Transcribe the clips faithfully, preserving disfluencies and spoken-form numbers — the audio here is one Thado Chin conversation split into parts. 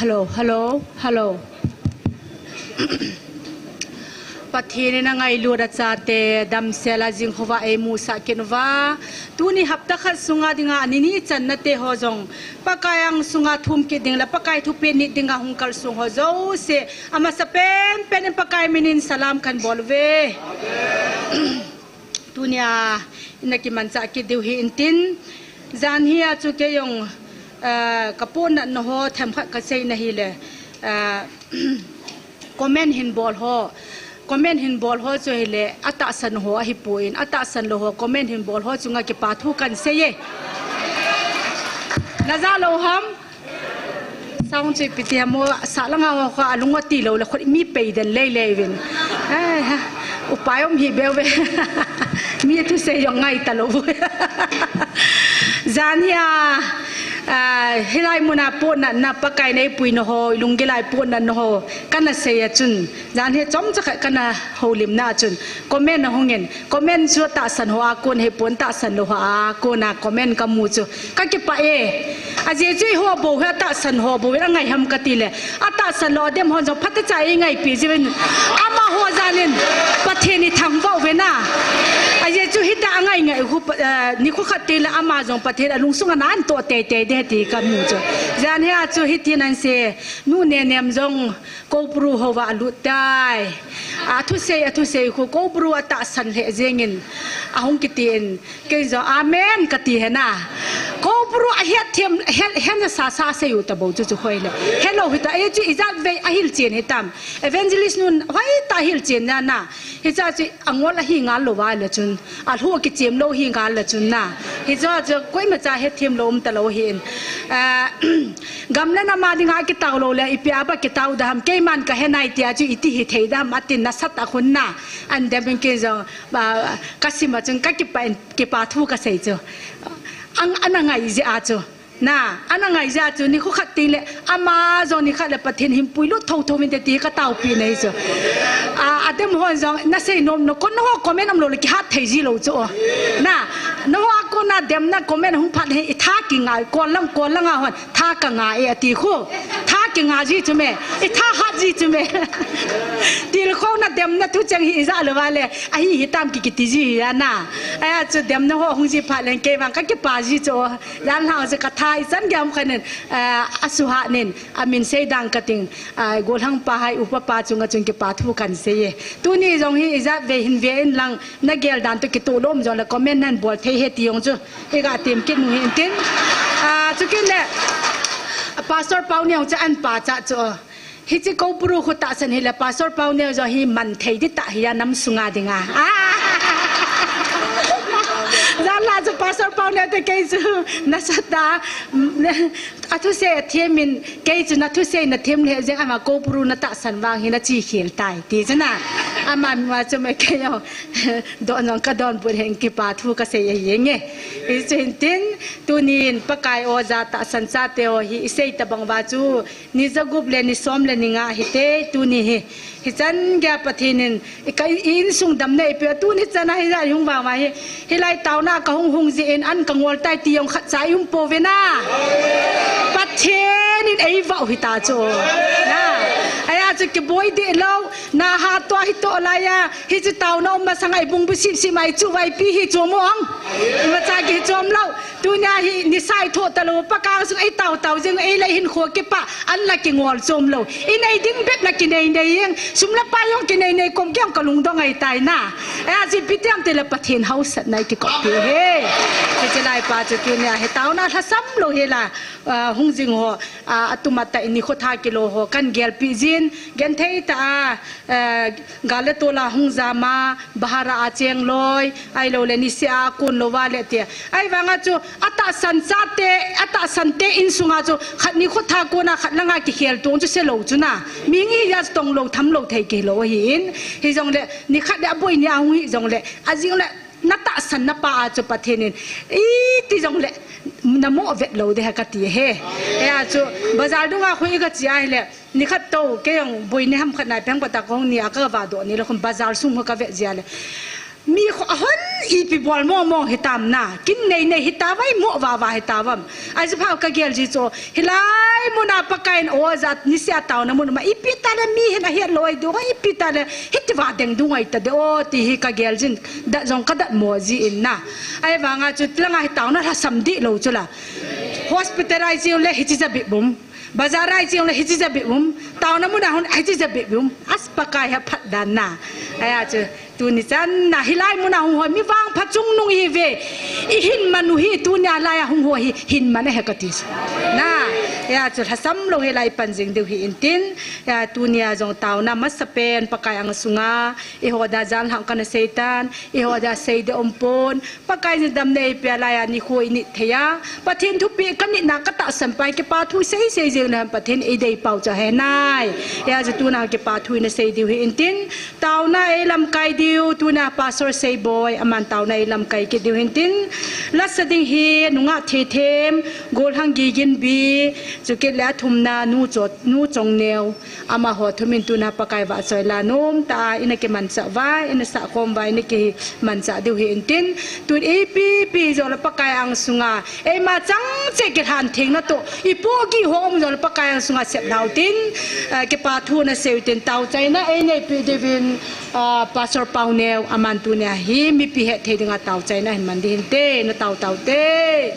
Hello, hello, hello. Pathen in angailut a chate damsel a jingkhovah eimusah kit uva, tuni hapta khat sunga dinga ani ni channa te ho jong Pakai angsunga thum kit ding le Pakai thupeh nit dinga hung kalsong ho jouse, amasapen pen in Pakai min in salam kahin bol uve. Tunia ina kimanchah kit diu hi intin, jan hia chu kei jong, eh, kapohnatna ho themkhat kasei na hile, eh, comment hin bol ho, comment hin bol ho chu hile atahsan ho ahipoi, atahsan lou ho comment hin bol ho chunga kipa thu kahin sei e. Naja lou ham? Sound chu ipi ti ham, sah langa ho kha alung ati lou le khut mi pei den lei lei vin. Eh, ha. Upai um hi beuve. Mi thusei jong ngai talou. Jan hia, ah, hilai muna pohnatna Pakai in eipuina ho, ilunggil a ipohnatna ho kana sei a chun, jan hi chomcha khat kana houlimna a chun comment ahung in, comment chu atahsan ho a kon hipon, tahsan lou ho a kona comment kamu chu kakipah e. Ajeh chu eiho bou hi atahsan ho bou in angai ham kati le, atahsan lou adem hon jong phatecha eingaipi jiuvin, amaho jan in Pathen ithangvah uve na. Ajeh chu hita angai ngai khu, eh, nikho khat teng le ama jong Pathen alungsunga ana toh teitei ding ahi ti kamu chu. Jan hia chu hitin ahin sei, Nu Nenem jong Koubru houva alut tai. Athusei, athusei khu Koubru atahsan lheh jengin ahung kitin, kei jong amen kati hena. Koubru ahet them, het, het sasa asei u tabou chu chu hoile. Helou hita, ajeh chu ijat vei ahilchen hitam. Evangelist nun hoitah a hilchen na na. Hicha chu angol ahi ngal lou va le chun, alhu akichem lou hi ngal le chun na. Hicha chu koimacha hethem lou um talou ahin. Ah, gam le nam a dinga kitao lou le, ipi a ba kitao da ham, keiman kahe nai tia chu iti hithei da ham, atin nasatah a khun na. An dem in kei jong, ah, kasim a chun kakipah in, kipa thu kasei chu. Ang, ana ngai jeh a chu. Na, ana ngai jeh a chu, nikho khat teng le, ama jong nikhat le Pathen hin puilut thotho inte ti kataopi na hi chu. A, adem hon jong, nasei nom nom, kon nangho comment umlou le kihat thei ji lou chu o. Na, nangho a kona demna comment hung phat hi, itha kinga, kol lang, kol langa hon, tha kanga e ati khu. Tha kinga ji chu me, itha hat ji chu me. Tilkhouna demna thucheng hi ijat lou va le, ahi hitam ki kiti ji hi a na. Ahi a chu demna ho hung ji phat le, kei vang kakipa ji chu o. Jan lhang chu katha ichan gei ham khat in, eh, asuhat in, amin sei dang kating, eh, golhang pa hai upa pa chunga chun kipa thu kahin sei e. Tuni jong hi ijat vei hin ve in lang, nagel dan toh kitoh lou um jong le comment nahin bol thei e ti jong chu iga tem kit u hi intin. Ah, chukit le, Pastor Pauneo chu an pa cha chu. Hiche Koubru khu tahsan hile Pastor Pauneo jong hi man thei di tah hi a nam sunga dinga. Ah! Jan la chu Pastor Pauneo te kei chu nasatah a, athusei athem in, kei chu nathusei nathem lheh jeng, ama Koubru natahsan vang hi nachi khel tai ti chu na. Ama ma chu me kei jong don jong kadonbut hen kipa thu kasei ahi nge. Hichu hintin, tunin Pakai o, ja tahsan chate o hi isei tabang uva chu ni jagup le ni som le ni nga hite, tuni hi. Hichan geiya Pathen in, i ka, i insung damna eipeh, tuni chan a hijat hung vang uva hi. Hilai taona kahung hung jeh in an kangol tai ti jong khatcha i um pouve na. Pathen in eivah u hita chu. Na. Ahi a chu kiboi deh lou, na ha toh hi toh lai a, hichu taona um masang a ibung bu sip sip mai chu vaipi hi chom ong. Imacha kichom lou. Tunia hi nisa ithoh talou, Pakai sung eitao tao jing, eile hinkho kipah, an la kingol chom lou. Inei ding bep la kinei nei jeng, sum le pai jong kinei nei kom kei jong kalungdong ahitai na. Ahi a chu ipi ti ham tile Pathen hausatna ikikop pi hi. Hiche lai pa chu tunia hi taona lhasam lou hi la, ah, hung jing ho, ah, atum a tah in nikho tha kilou ho, kahin gelpi jin, genthei tah a, eh, gal le tol a hung jam a, bahar a cheng loi, ahilou le niseh a kon lou va le ti. Ahivang a chu, atahsan chate, atahsan te insunga chu, khat nikho tha kona, khat langa kikhel tong chu se lou chu na. Mi ngi ya tong lou, tham lou thei kilou ahin. Hijongle, nikhat le aboi ni a hung hijongle, ajing le, natahsan napa a chu Pathen in, iti jongle, namo vet lou de ha kati he. Ahi a chu, bazar dunga khu iga che ahile, Nikhat tou, kei jong boina ham khat nai peng pata kong ni a kava doh ni le khun bazar sung ho kavet jia le. Mi kho ahon ipi bol mong mong hitam na. Kin nei nei hita vai mo va va hita vam. Ai ji pha ka gel ji chu. Hilai muna Pakai in o ja ni sia tauna mun ma ipi ta le mi hin a hiat loi du ho ipi ta le hiti va deng du ngai ta de o ti hi ka gel jin da jong ka dat mo ji in na. Ai va nga chu langa hitauna lhasam di lo chu la. Hospital ai ji le hiti ja bi bum. Bazar ai ji le hiti ja bi bum. Tauna muna hon ai ji ja bi bum. As Pakai ha phat dan na. Ai a chu. Tuni chan na hilai muna hung ho mi vangpha chungnung ihi ve. I hin man u hi tunia lai a hung ho hi hin man ahi kati. Na, ya chu lhasam lo hilai pan jing diu hi intin. Ya tunia jong tauna masapen Pakai ang sunga. I ho da jan hang kana seitan. I ho da sei de om pon. Pakai ni dam nei pia lai a ni khu i ni thei a. Pathen thupi ka ni na ka tahsan pai kipa thu sei sei jing le Pathen i dei pau cha he nai. Ya chu tuna kipa thu i na sei diu hi intin. Tauna ei lamkai diu, tuna Pastor Seiboi, aman tauna ei lamkai kit diu hintin. Lasa ding hi, nungah Theithem, Golhang Giginbi, chukit le athumna, nu Cho-, nu Chongneo, amaho thumin tuna Pakai vahchoi la nom ta, i na kimanchah uva, i na sahkhom uva, i na kimanchah diu hintin. Tun ipi pi joh le Pakai ang sunga, eima chang che kilhan thengna toh, i pohgih ho um joh le Pakai ang sunga sep nau tin, eh, kipa thu na sei u tin tao chaina, ei neipi diuvin, ah, Pastor Pauneo, aman tunia hi mipi hetthei dinga tao chaina hin man di hinte, na tao tao te.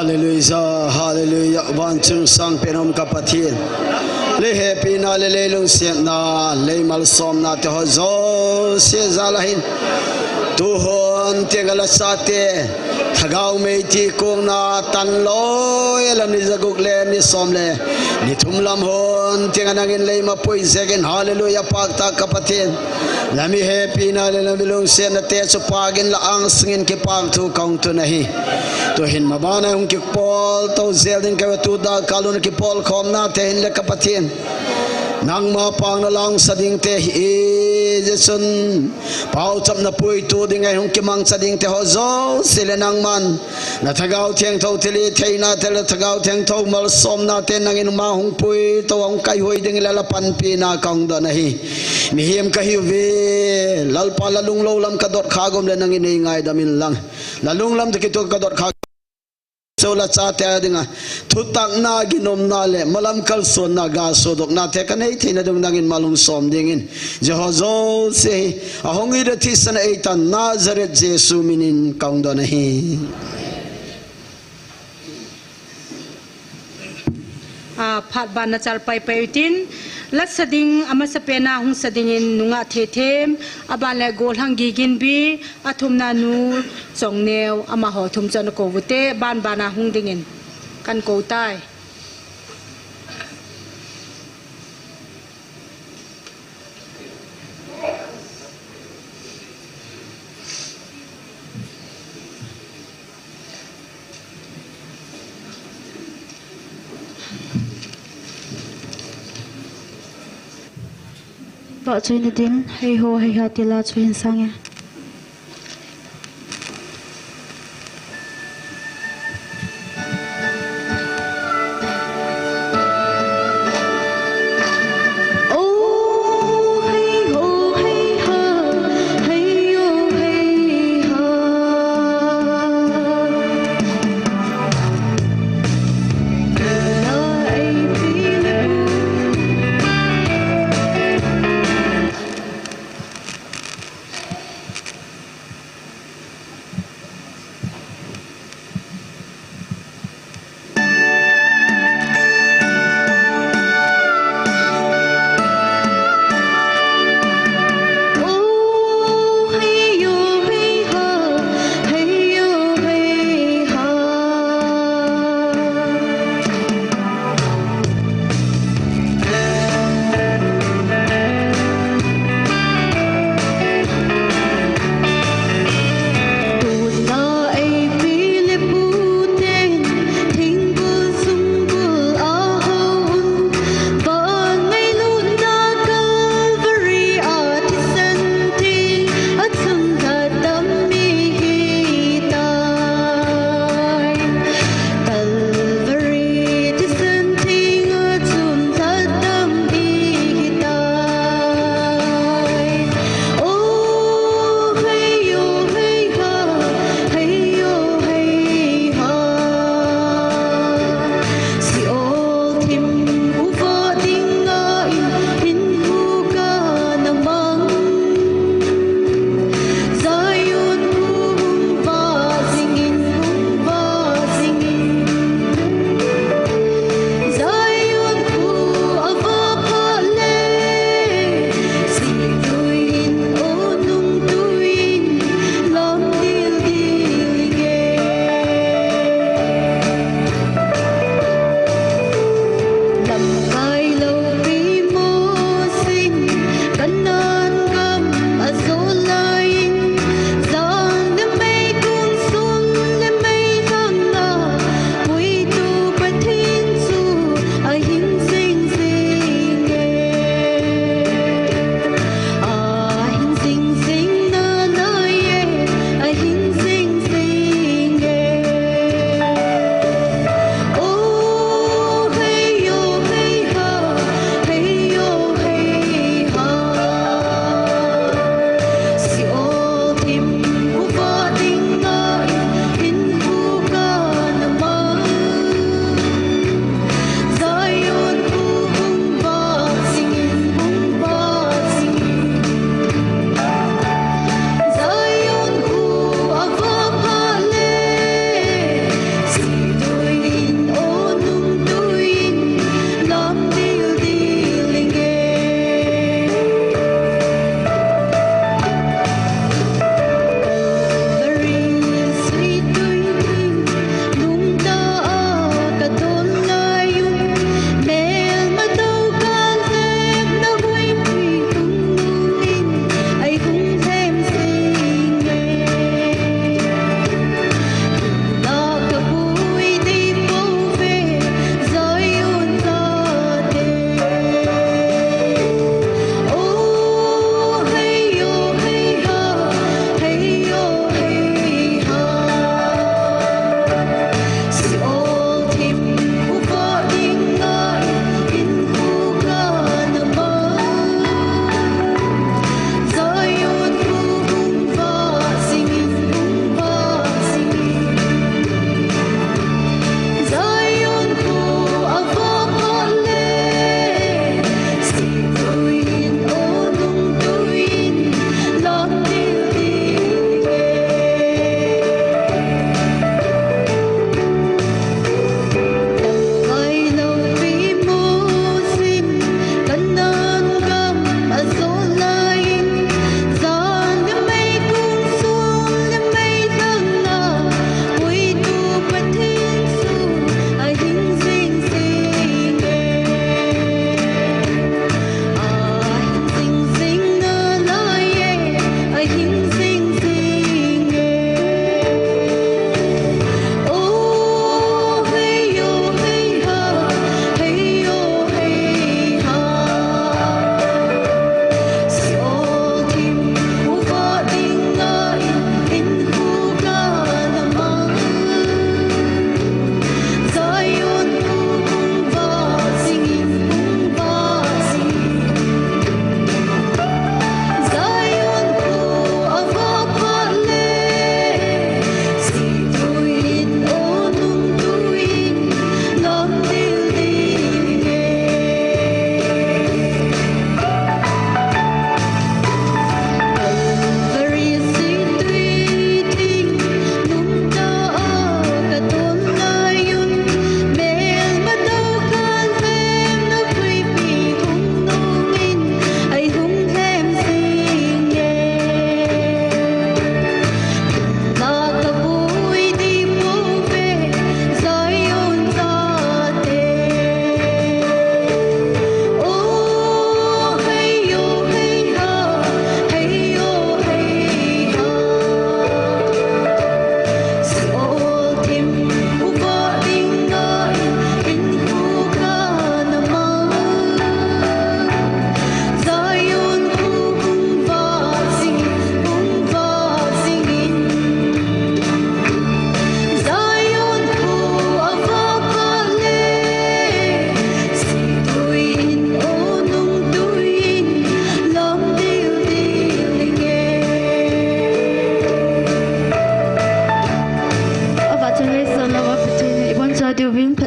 Hallelujah, hallelujah. Van chungsang pen um ka Pathen. Lei hepina le lei lungsetna, lei malsomna te ho jouse jal a hin. Tuhon tiang a la chate, Lhagao mei ti kong na tan loi a la ni jaguk le ni som le ni thum lam hon tiang a nangin lei mapui jek in, hallelujah, phat tah ka Pathen. La mi hepina le la mi lungsetna te chu phat in la angsang in kipa thu ka hung tun ahi. Tuhin maban a hung kipol to jel ding ka tu da ka lun kipol khomna te hin le ka Pathen. Nangma pang na lang sa ding te hi e, Jesun. Pau chap na pui tu ding a hung kimang sa ding te ho jouse le nangman. Na Lhagao Theng tho thili theina te le Lhagao Theng tho malsomna te nangin ma hung pui to hung kaihuai ding le la panpina ka hung don ahi. Mihem ka hiu ve, Lalpa la lunglo lam ka dot kha gom le nangin nei ngaidam in lang. La lunglam te kitu ka dot kha. Chu la chate a ding a. Thutakna, ginomna le malam kalsonna, ga sodokna te ka nei theina dung nangin malung som ding in. Jehovah jouse hi. A hung i da thisan ei tan Nazareth Jesu min in ka hung don ahi. A, phat ban na chal pai pai utin, la sa ding, a masa pen a hung sa ding in nungah Thethem, a ban le Golhang Giginbi, a thumna nu Chongneo, amaho thum chu ana kou ute, ban ban a hung ding in kan kou tai. Vahchoina din, hei ho, hei ha, ti la chu hin sang e.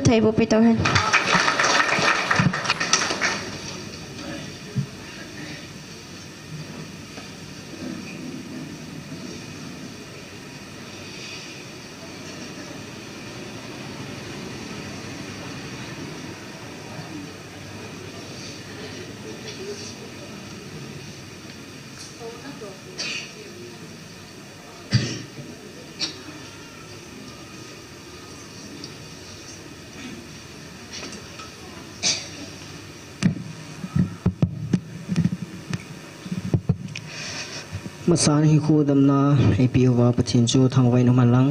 Thei bu pi tau hen. Masan hi khu damna eipeuva Pathen chu thangvah in umhen lang.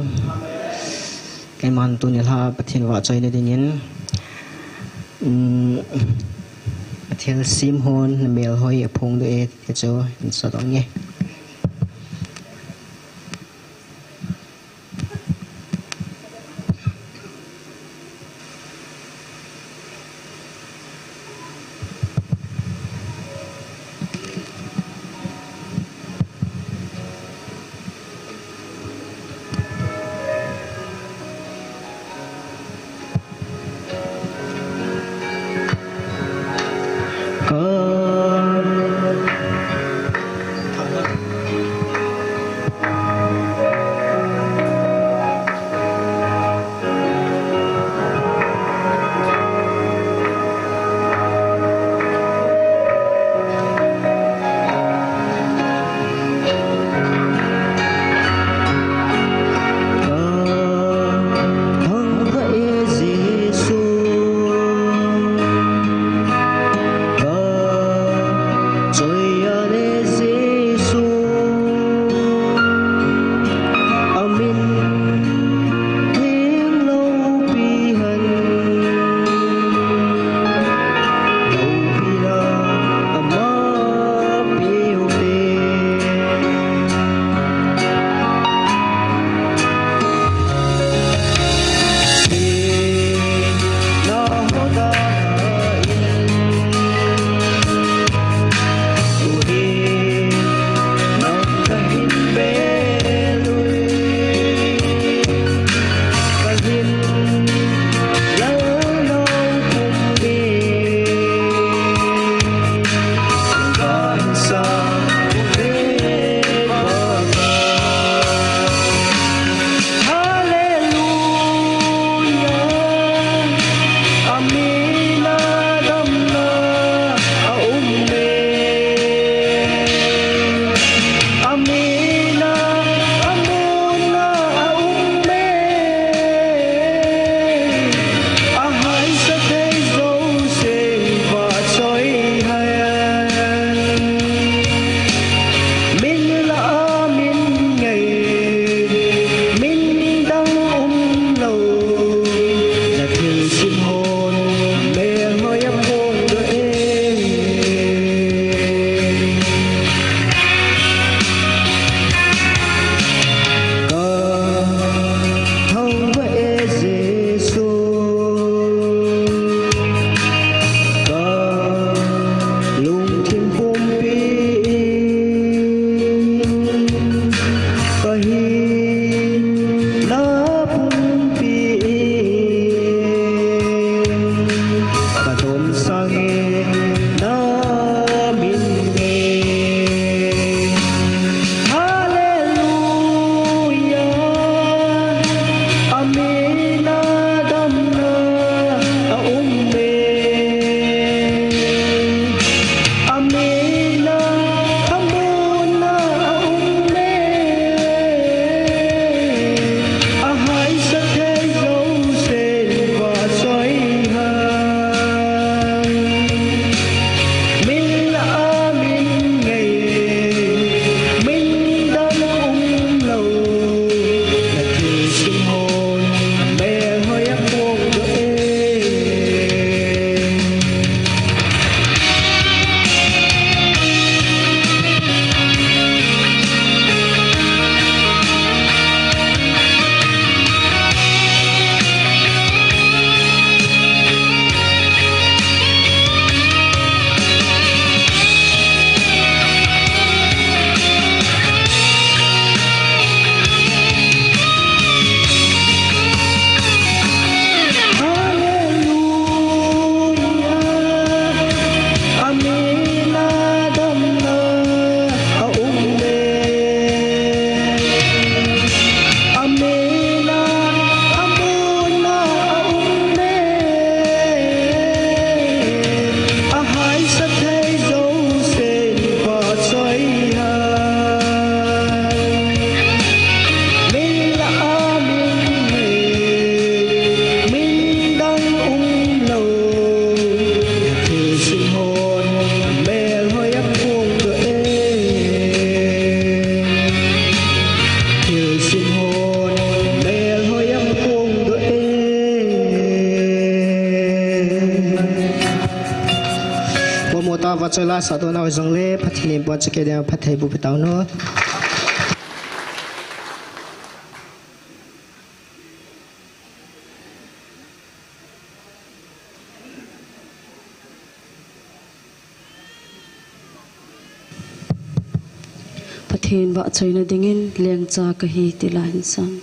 Keiman tuni lha Pathen vahchoina dingin, um, Pathen sim hon na melhoi aphongdoh e ti chu hin sot ong e. Chola sah tona ho jongle Pathen in bon chakei ding a phatthei boh pe tau hen. Pathen vahchoina dingin lengcha kahi ti la hin sang.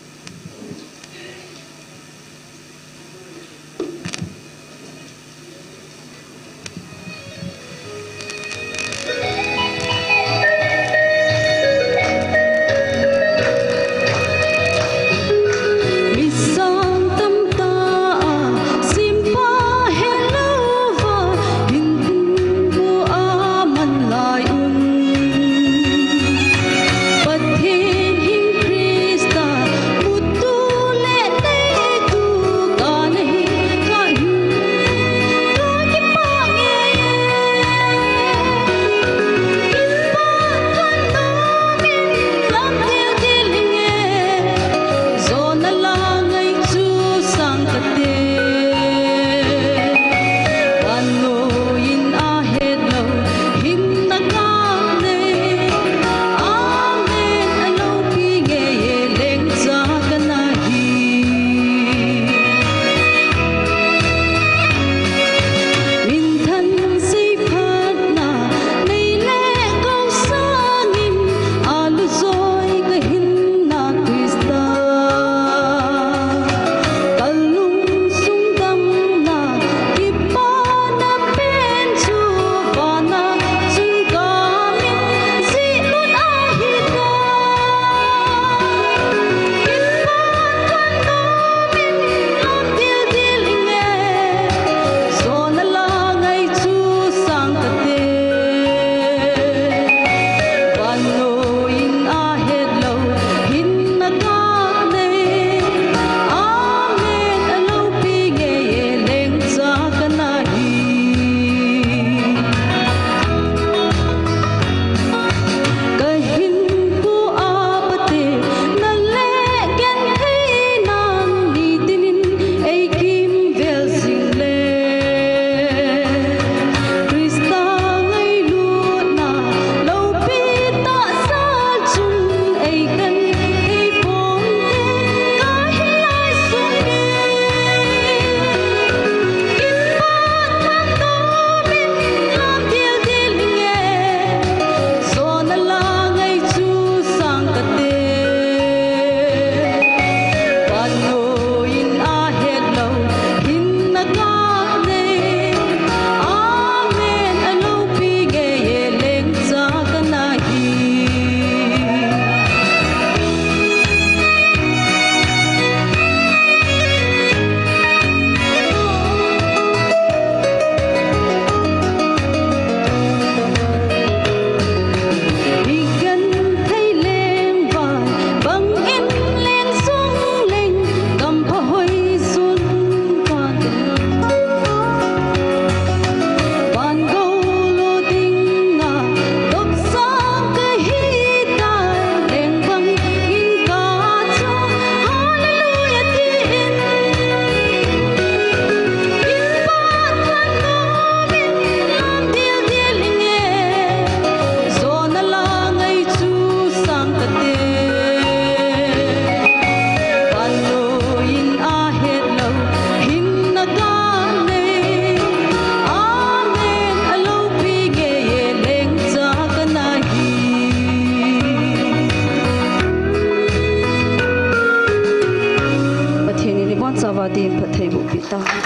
Pathen in ibonchauva din phatthei boh peh tauhen.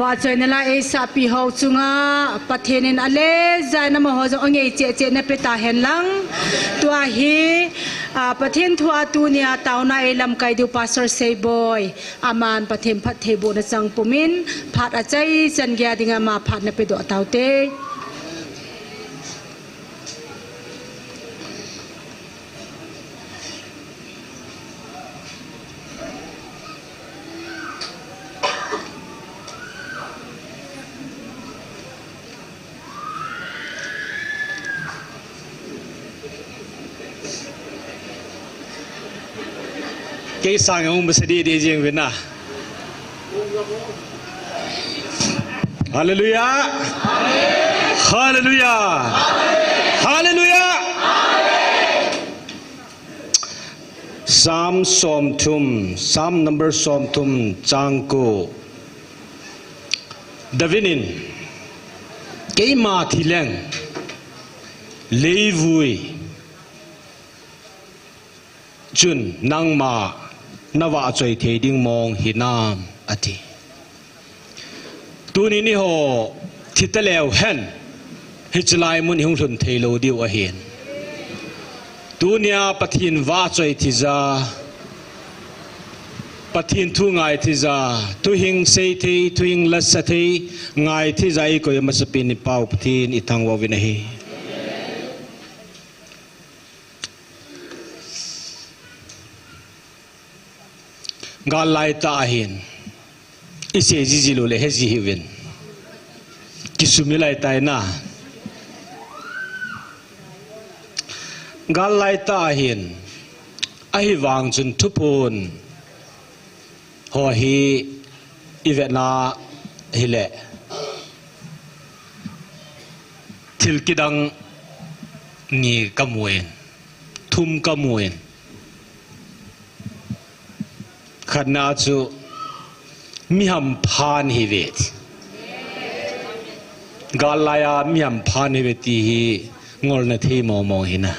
Vahchoina la eisahpi ho chunga Pathen in alejain amaho jong angei cheh cheh na pe tahen lang. Tua hi, a, Pathen thu a tunia taona eilamkai diu Pastor Seiboi. Aman Pathen phatthei bohna chang pumin, phat achaichan geiya dinga ama phat na pedoh taute. Kei sang hung bese di di jing vin a. Hallelujah. Hallelujah. Hallelujah. Psalm somthum, Psalm number somthum, chang ko. David in, keima thi leng, leivui chun nangma navahchoi thei ding mong hinam, ati. Tunin eiho thi taleu hen, hiche lai mun ihung lhun thei lou diu ahin. Tunia Pathen vahchoi thija, Pathen thu ngai thija, thuhing sei thei, thuhing lasa thei, ngai thija eikoi masapen i Pau Pathen ithangvah uvin ahi. Gal laitah ahin, isei jiji lou le heji hih uvin. Kisumil ahitai na. Gal laitah ahin, ahivang chun thuphon ho hi ivetna hile, thil kidang ni kamun, thum kamun. Khatna chu, mi hampha nahiuve. Gal laiya mi hampha nahiuve ti hi ngolna thei mong mong hina.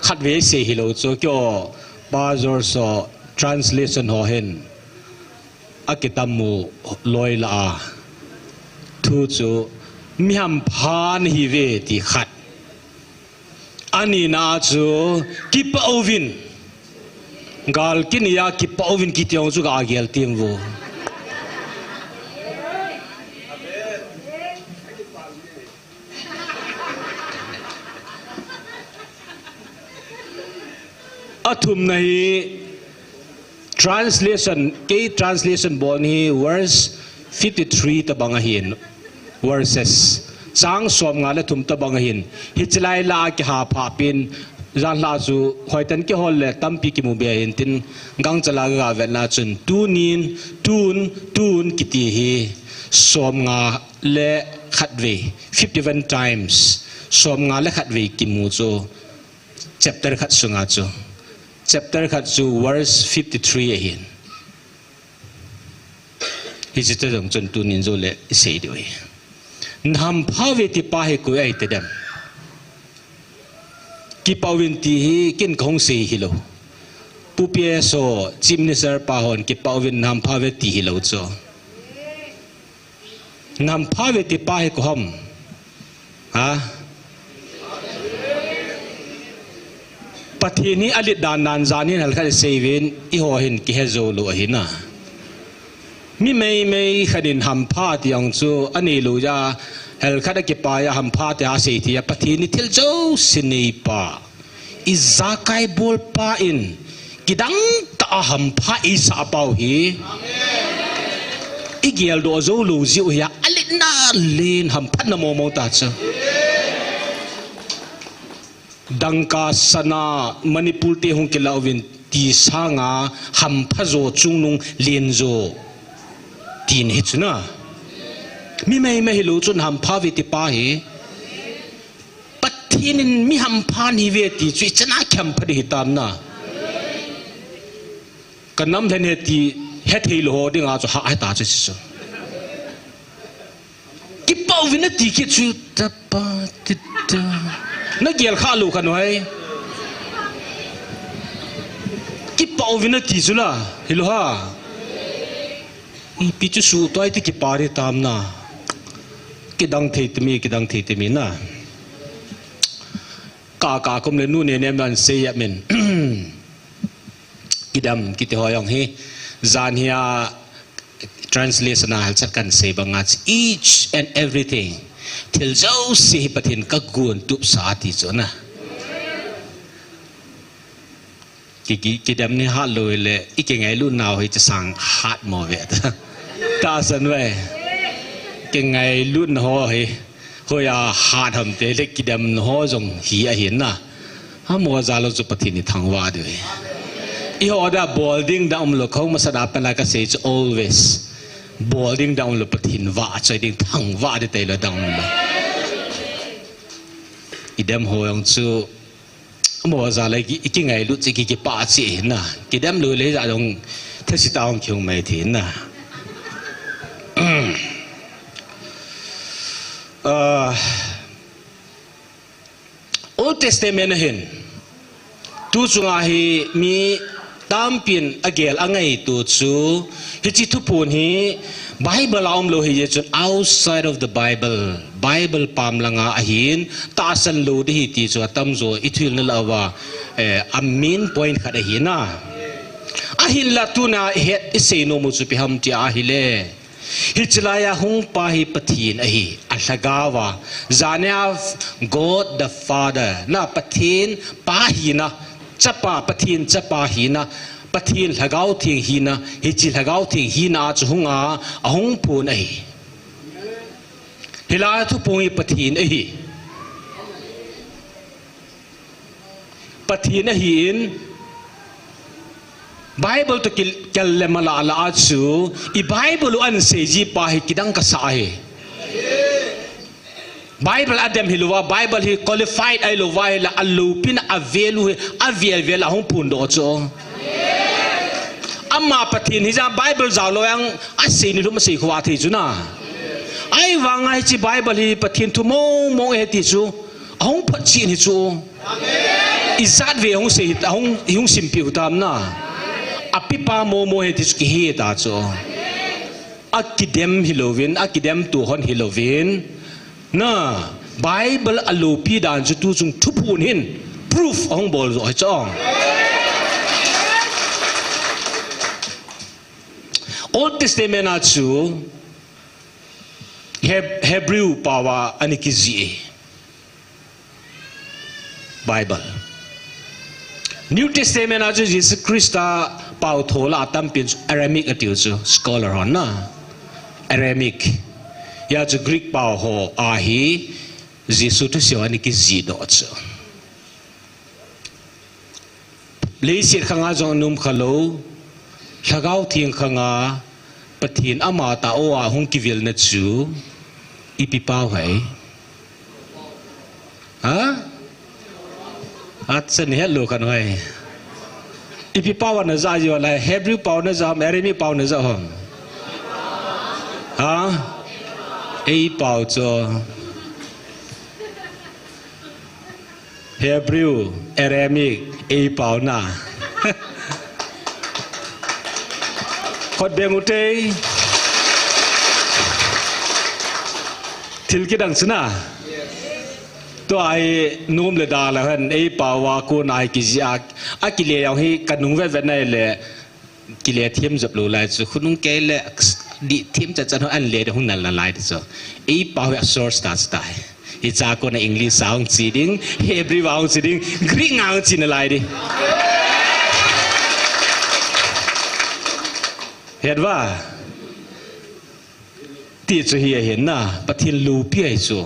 Khatvei sei hilou chu, keiho Pastor ho translation ho hin akitam mu loi lah a, thu chu mi hampha nahiuve ti khat. Anina chu kipah uvin. Gal kinei a kipah uvin kiti jong chu kagel tim vo. Athumna hi translation, kei translation bol hi verse fifty-three tabang ahin, verses. Chang somnga le thum tabang ahin. Hiche lai lah a kiha pha pin, jan lah chu hoiten kihol le tampi kimu be ahin tin, gangchal a gavet na chun tunin, tun, tun kiti hi somnga le khatvei, fifty-one times, somnga le khatvei kimu chu chapter khat sunga chu. Chapter khat chu verse fifty-three ahin. Hiche chu jong chun tunin jou le isei diu ahi. Na hampha uve ti pa hi koi ahi tadem. Kipah uvin ti hi ken kahung sei hilou. Pu P S ho, Chief Minister pa hon kipah uvin na hampha uve ti hilou chu. Na hampha uve ti pa hi koi ham? Ha? Pathen hi alet dan dan jan hin hel khat isei uvin, eiho hin kihe jou lou ahi na. Mi meimei khat in hampha ti jong chu anei lou jeh a, hel khat a kipah a hampha ti a asei thei a, Pathen hi thil jouse neipa, ijakai bolpa in, kidang tah a hampha eisah pau hi. Igeldoh jou lou jeh u hi a, aletna len hamphatna mong mong ta chu. Dangka sana Manipur te hung kilah uvin ti sanga hampha jo chungnung len jo tin hi chu na. Mi meimei hilou chun hampha uve ti pa hi. Pathen in mi hampha nahiuve ti chu ichan a kihampha ding hitam na. Ka nam lhen he ti hethei lou ho dinga chu ha heta chu chu. Kipah uvin nati kit chu tapa tita. Nagel kha lou kha nu hai. Kipah uvin nati chu la. Hilou ha. Ipi chu suhtuai ti kipah ding tam na. Kidang thei timi, kidang thei timi na. Ka, ka kum le nu ne nem nan sei ya min. Kidam kiti ho jong hi. Jan hi a translation a halchat kan sei banga chu each and everything. Thil jouse hi Pathen kagon tupsa ti chu na. Ki, ki, kidam ni hat lou le, ikingailut nau hi chasang hat mo ve ta. Tahsan ve. Kingailut na ho hi. Hoiya hat ham tile kidam na ho jong hi ahi na. Hamo jal lou chu Pathen ithangvah diu ahi. Eiho dia bol ding dang umlou, kho masa da pen la kasei chu always. Bol ding dang umlou, Pathen vahchoi ding, thangvah ding tailou dang umlou. Idem ho jong chu, amaho jal a ki, ikingailut chu ki, kipah cheh ahi na. Kidem lou le hijat jong thase tah hung kihung mai thei na. Ah, Old Testament a hin, tu chunga hi mi tampin agel angaito chu, hiche thuphon hi Bible a umlou hijeh chun outside of the Bible, Bible pam langa ahin, tahsan lou ding ahi ti chu atamjo ithilna lah uva, eh, a main point khat ahi na. Ahinla tuna het isei nom u chu ipi ham ti ahile, hiche laiya hung pa hi Pathen ahi, a lhagao a, jana God the Father, na Pathen Pa hina, Chapa, Pathen Chapa hina, Pathen Lhagao Theng hina, hiche Lhagao Theng hina a chu hung a, ahung phon ahi. Hilai thuphon hi Pathen ahi. Pathen ahin, Bible toh kil-, kihal le mala la a chu, i Bible u ahin seiji pa hi kidang kasa ahi. Bible a dem hilouva, Bible hi qualified ahilouva ahile, aloupina a value hi, avel vel a hung phondoh chu. Ama Pathen hijeh a Bible jao lou jong, asei ni lum asei khovah thei chu na. Ahivanga hiche Bible hi Pathen thu mong mong ahi ti chu. Ahung photchet hi chu. Ijat vei hung sei, ahung, hung simpeh u tam na. Apipa momo ahi ti chu kihe ta chu. Akidem hilouvin, akidem tu hon hilouvin. Na, Bible a loupi dan chu tu chung thuphon hin proof ahung bol jo ahi chu. Old Testament a chu Heb-, Hebrew pao a ana kijih e. Bible. New Testament a chu Jesu Christa pao tho lah a tampin chu Aramaic atiu chu scholar hon na. Aramaic. Hia chu Greek pao ho a hi Jesu thusei ho ana kijih doh chu. Leiset khanga jong aum khalou, Lhagao Theng khanga Pathen amatah a hung kivilna chu ipi pao ham? Ha? Acha, nahet lou kha nahoi. Ipi pao a najah jiu lai, Hebrew pao najah ham, Aramaic pao najah ham? Ha? Ei pao chu. Hebrew, Aramaic, ei pao na. Khut beng u te. Thil kidang chu na. Tua hi nom le da la hen, ei pao a kon a kijih a, akile jong hi kanung vet vet na le. Kile them jep lou lai chu, khonung kei le, dih them chat chat ho an le ding hung nal nalai ding chu. Ei pao hi a source ta chu tai. Hicha kona English a hung chi ding, Hebrew a hung chi ding, Greek a hung chi nalai ding. Het va? Ti chu hi ahi na, Pathen loupi ahi chu.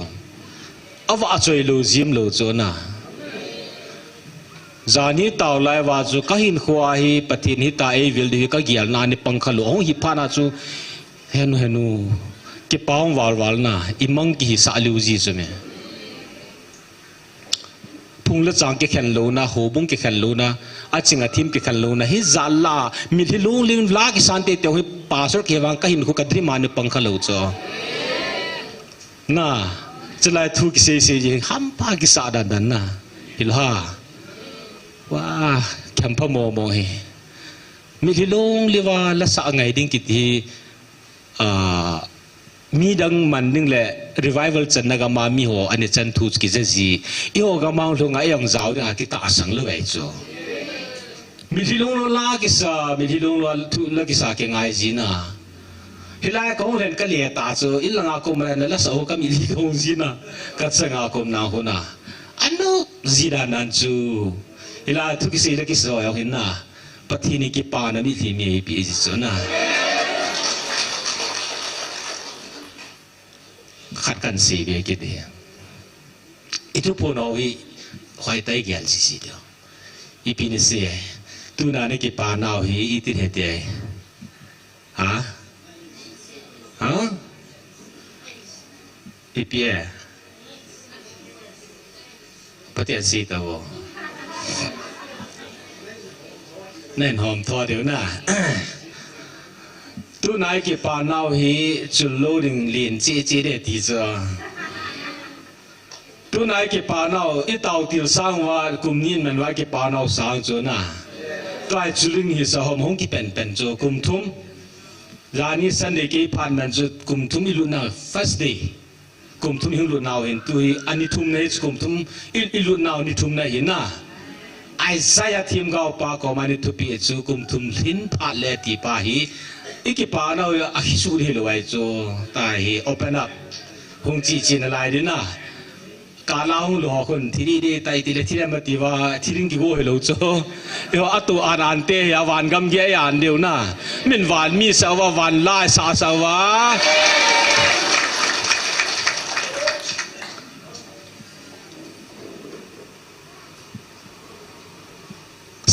Avahchoi lou jim lou chu na. Jan hi tao lai uva chu kahinkho a hi Pathen hita eivil diu hi kagel na ni pang khalou. Ahung hi phat na chu henu henu. Kipah val val na, imang kihisah lou ji chu me. Phung le chang kikhen louna, houbung kikhen louna, aching athim kikhen louna, hijat la, mitlhi lunglim la kisan teitei hi pastor kivang kahinkho ka dream a ni pang khalou chu. Na, chulai thu kisei sei ji, hampa kisah dan dan na. Hilou ha. Wa, khem pha mo mo hi. Mitlhi lunglim a la sa ngai ding kiti hi, ah, midang man ding le revival channa gam a miho ana chan thu kija ji. Eiho gam a hung lhung a ei jong jao ding a kitahsan lou ahi chu. Mitlhi lunglut la kisa, mitlhi lunglut thu la kisa kingai ji na. Hilai kahung lhen kale ta chu, in langa kom a la sa ho ka mitlhi kahung ji na. Kachang a kom na ho na. Anu ji dan dan chu. Hilai thu kisei la kisa jong hin na. Pathen in kipana mitlhi mi eipeh ji chu na. Khat kan sei be kit e. I thuphon ho hi hoitah a igel ji ji diu. Ipi nasei e. Tuna na kipa nau hi iti hete ai. Ha? Ha? Ipi e? Pathian si ta vo. Nen hom tho deu na. Tuna i kipa nau hi chul lo ding lin chi chi de ti chu. Tuna i kipa nau, i tau til sang uva, kum nin man uva i kipa nau sang chu na. Tua i chu ling hi sa hom hung kipen pen chu kum thum. Jani Sunday kei phat man chu kum thum i lut na first day. Kum thum i hung lut nau hin tu hi ani thum na hi chu kum thum i, i lut nau ni thum na hi na. Isaiah themgao pa koma ni thupi chu kum thum lhin phat le ti pa hi. I kipa nau a khisu hi lo ai chu ta hi open up. Hung chi chi na lai di na. Kala hung lo khun thili di tai ti le thili ma ti va thili ki go hi lo chu. Yo atu an an te ya van gam ge ya an deu na. Min van mi sa va van lai sa sa va.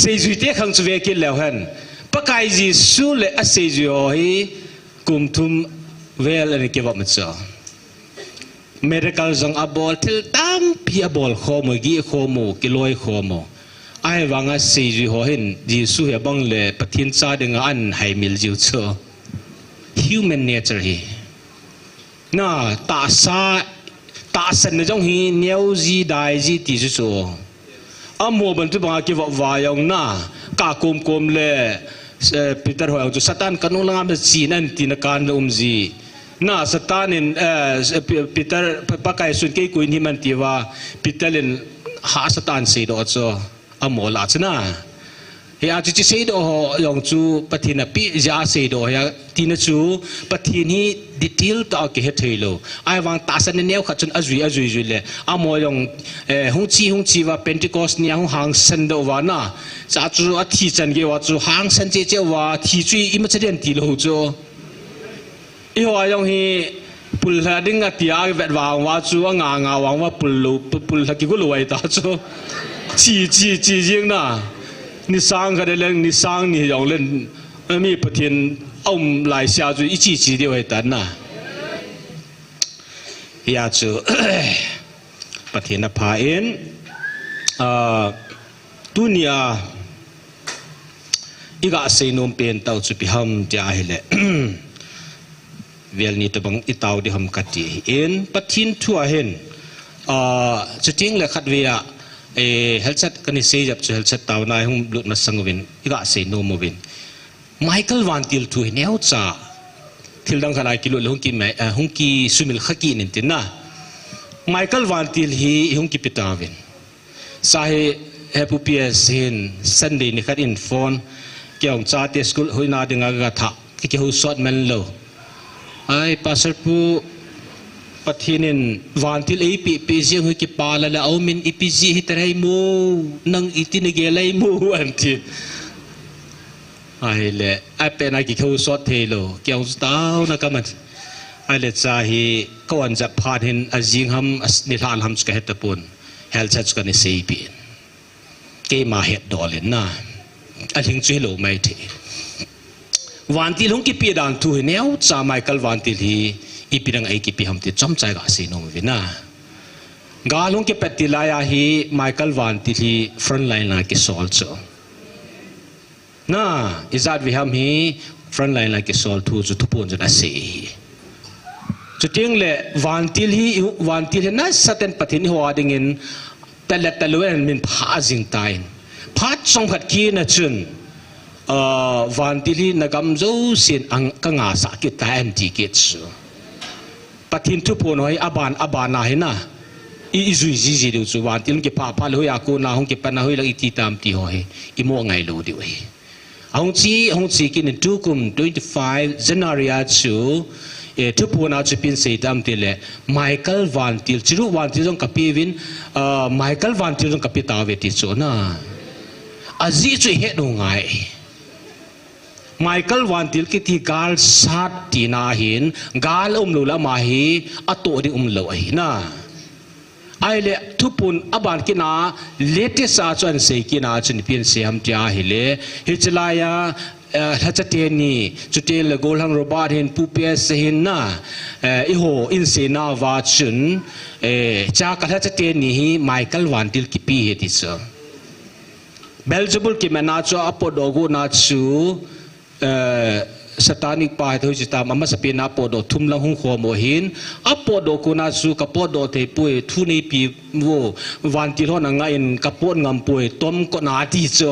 Seijui te khang chu ve kit leu hen. Pakai Jesu le a seijui ho hi kum thum vel ani kivop ma chu. Miracle jong a bol, thil tampi a bol khom u, gi khom u, kiloi khom u. Ahivanga seijui ho hin Jesu hi abang le Pathen cha dinga an haimil jiu chu. Human nature hi. Na, tahsa, tahsan na jong hi neo ji, dai ji ti chu chu. Amo ban tu banga kivop va jong na, ka kom kom le, eh, Peter ho jong chu Satan ka nung langa ma chi nan ti na kan le um ji. Na Satan in, eh, Pe-, Peter, Pa-, Pakai sun kei kuin hi man ti va, Peter in ha Satan sei do chu. Amo la chu na. Hi a chu chi sei do ho jong chu Pathen a pi ja sei do hi a ti na chu Pathen hi detail ta ki he thei lo. Ahivang tahsan neo khat chun a jui, a jui jui le. Amo jong, eh, hung chi, hung chi va Pentecost ni a hung hangsan do va na. Cha chu a thi chan ge va chu hangsan che che va thi chu i ma cha den ti lo chu. I ho a jong hi pulha ding a tia vet vang va chu a nga nga vang va pul lo, pu-, pulha ki gu lo ai ta chu. Chi, chi, chi jing na. Ni sang kha de leng, ni sang ni jong len. Mi Pathen um lai sia chu i chi chi deu ai ta na. Hia chu Pathen a pha in, ah, Tunia i ga sei nom pen tau chu ipi ham tia ahile. Vel ni tabang i tau di ham ka ti ahi. In Pathen thu a hin, ah, chuting le khat ve a, eh, helchat ka ni sei jap chu helchat tau na hung lut masang uvin, i ga sei nom uvin. Michael vantil thu hi neo cha. Thil dang khat a kilut le hung ki mai, ah, hung ki sumil kha ki nin tin na. Michael vantil hi hung ki pi ta uvin. Sa hi, he pu P S hin Sunday ni khat in phone, kei hung chate school hoina dinga ka tha, ki, ki ho sot man lo. Ai, Pastor pu, Pathen in vantil ei pi, pi jing hui ki pa la la, au min ipi ji hi tarai mo, nang iti na ge lai mo, an ti. Ahile, a pen a ki ho sot thei lo, kei hung tau na ka man. Ahile cha hi, ka wan jap phat hin, a jing ham, a s-, ni hlan ham chu ka het ta pon. Helchat chu ka ni sei pi. Keima het dol in na. A hling chu hi lo mai thei. Vantil hung kipi dan thu hi neo cha Michael vantil hi ipi dang ei kipi ham ti chom chai ga sei nom uvin na. Gal hung kipet ti lai a hi Michael vantil hi front line a kisol chu. Na, ijat ve ham hi front line a kisol thu chu thupon chun a sei hi. Chuting le vantil hi, vantil hi nasat in Pathen i ho a dingin Talet talu en min pha jing ta in. Phat chom khat kit na chun, ah, vantil hi na gam jousen ang ka nga sa kit ta en ti kit chu. Pathen thu pon hoi aban, aban a hi na. I, i jui ji ji diu chu vantil hung ki pha pha le hoi a ko na hung ki pan na hoi la i ti tam ti ho hi. I mo ngai lo diu hi. Ahung chi, ahung chi kit in tukum twenty-five January a chu, eh, thupon a chu ipi sei tam ti le, Michael vantil, chiru vantil jong ka pe uvin, ah, Michael vantil jong ka pe ta ve ti chu na. Ajeh chu i het u ngai. Michael vantil kiti gal sat tina hin, gal um lo le ama hi, a to di um lo ahi na. Ahile, thuphon aban kit na, latest a chu ahin sei kit na, chu ipi ahin sei ham tia ahile, hiche laiya, eh, lhacha teni, chuteng le Gollhang Robert hin, Pu P S hin na, eh, eiho in sei nauva chun, eh, cha ka lhacha teni hi Michael vantil kipe ahi ti chu. Beelzebul kimatna chu apotdoh got na chu, eh, Satanic pa hi hoiche tam, amasapen a potdoh thum lang hung khom u ahin, apotdoh got na chu ka potdoh thei poi, thu neipe vo, vantil hon angah in ka pot ngam poi, tomkot na ati chu.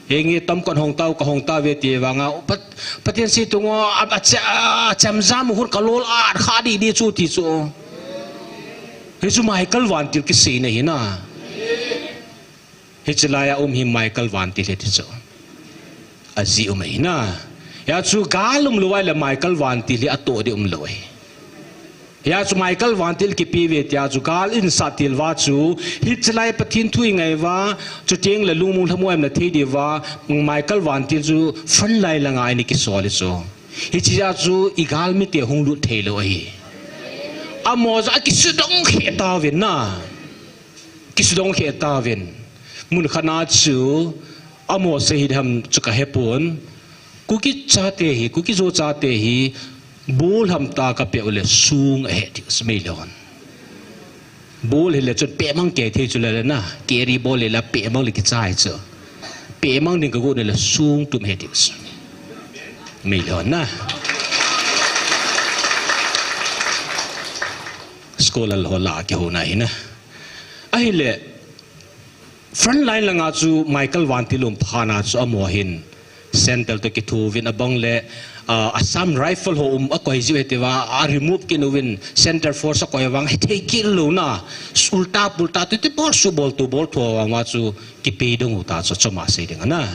Henge tomkot hong tau, ka hong tauve ti vanga, Pat-, Pathen sei tong o, a, a, a, achemjam u hon ka lol at kha didi chu ti chu. Hichu Michael vantil kiseina ahi na. Hiche laiya um hi Michael vantil ahi ti chu. Ajeh um ahi na. Hia chu gal umlou ahile Michael vantil hi atoh ding umlou ahi. Hia chu Michael vantil kipe uve tia chu gal in sat til uva chu, hiche lai Pathen thu i ngai uva, chuteng le lungmong lhamon i um na thei diu va, Michael vantil chu front line langa eini kisol ahi chu. Hichea chu i galmite hung lut thei lou ahi. Amaho chu akisudong kheh tauvin na. Kisudong kheh tauvin. Mun khat na chu, amaho sei hi ham chu ka hepon. Kuki chate hi, Kuki Zo chate hi, ball ham tah kapeh u le sung ahe ti chu meilhon. Ball hile chun pehmang kei thei chu le na, carry ball hile pehmang le kichai chu. Pehmang ding ka got na le sung tum ahe ti chu. Meilhon na. School a ho la kihouna ahi na. Ahile, front line langa chu Michael vantil um phat na chu amaho hin centre toh kitho uvin abang le, ah, Assam Rifle ho um akoi jiu ahi ti va, a remove kit uvin centre force akoi vang hethei kit lou na, ulta pulta tu ti bol su bol tu bol tho vang va chu kipe dong u ta chu choma sei ding ana.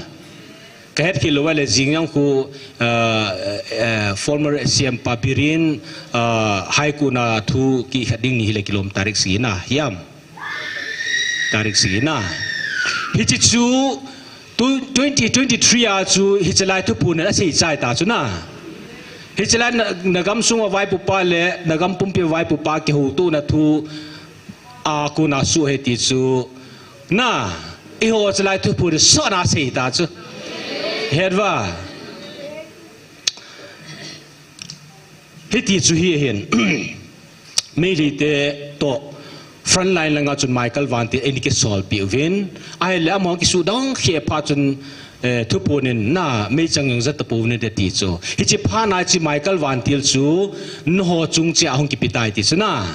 Ka het khel lou va le jing jong khu, ah, eh, former C M pa Biren, ah, High Court na thu kikhen ding ni hile kilom tarik sagi na hiam. Tarik sagi na. Hiche chu tu-, twenty twenty-three a chu hiche lai thuphon in asei chai ta chu na. Hiche lai na, na gamsung a vaipopa le na gam pumpi a vaipopa kihoutoh na thu a kona suh ahi ti chu na. Eiho hiche lai thuphon in sot na sei ta chu. Het va. Hiti chu hi ahin. Meiteite toh front line langa chun Michael vantil eini kisolpi uvin. Ahile amaho kisudong kheh phat chun, eh, thuphon in na meichang jong ja tapou vin ati chu. Hiche phat na chu Michael vantil chu nangho chung cheh a hung kipe tai ti chu na.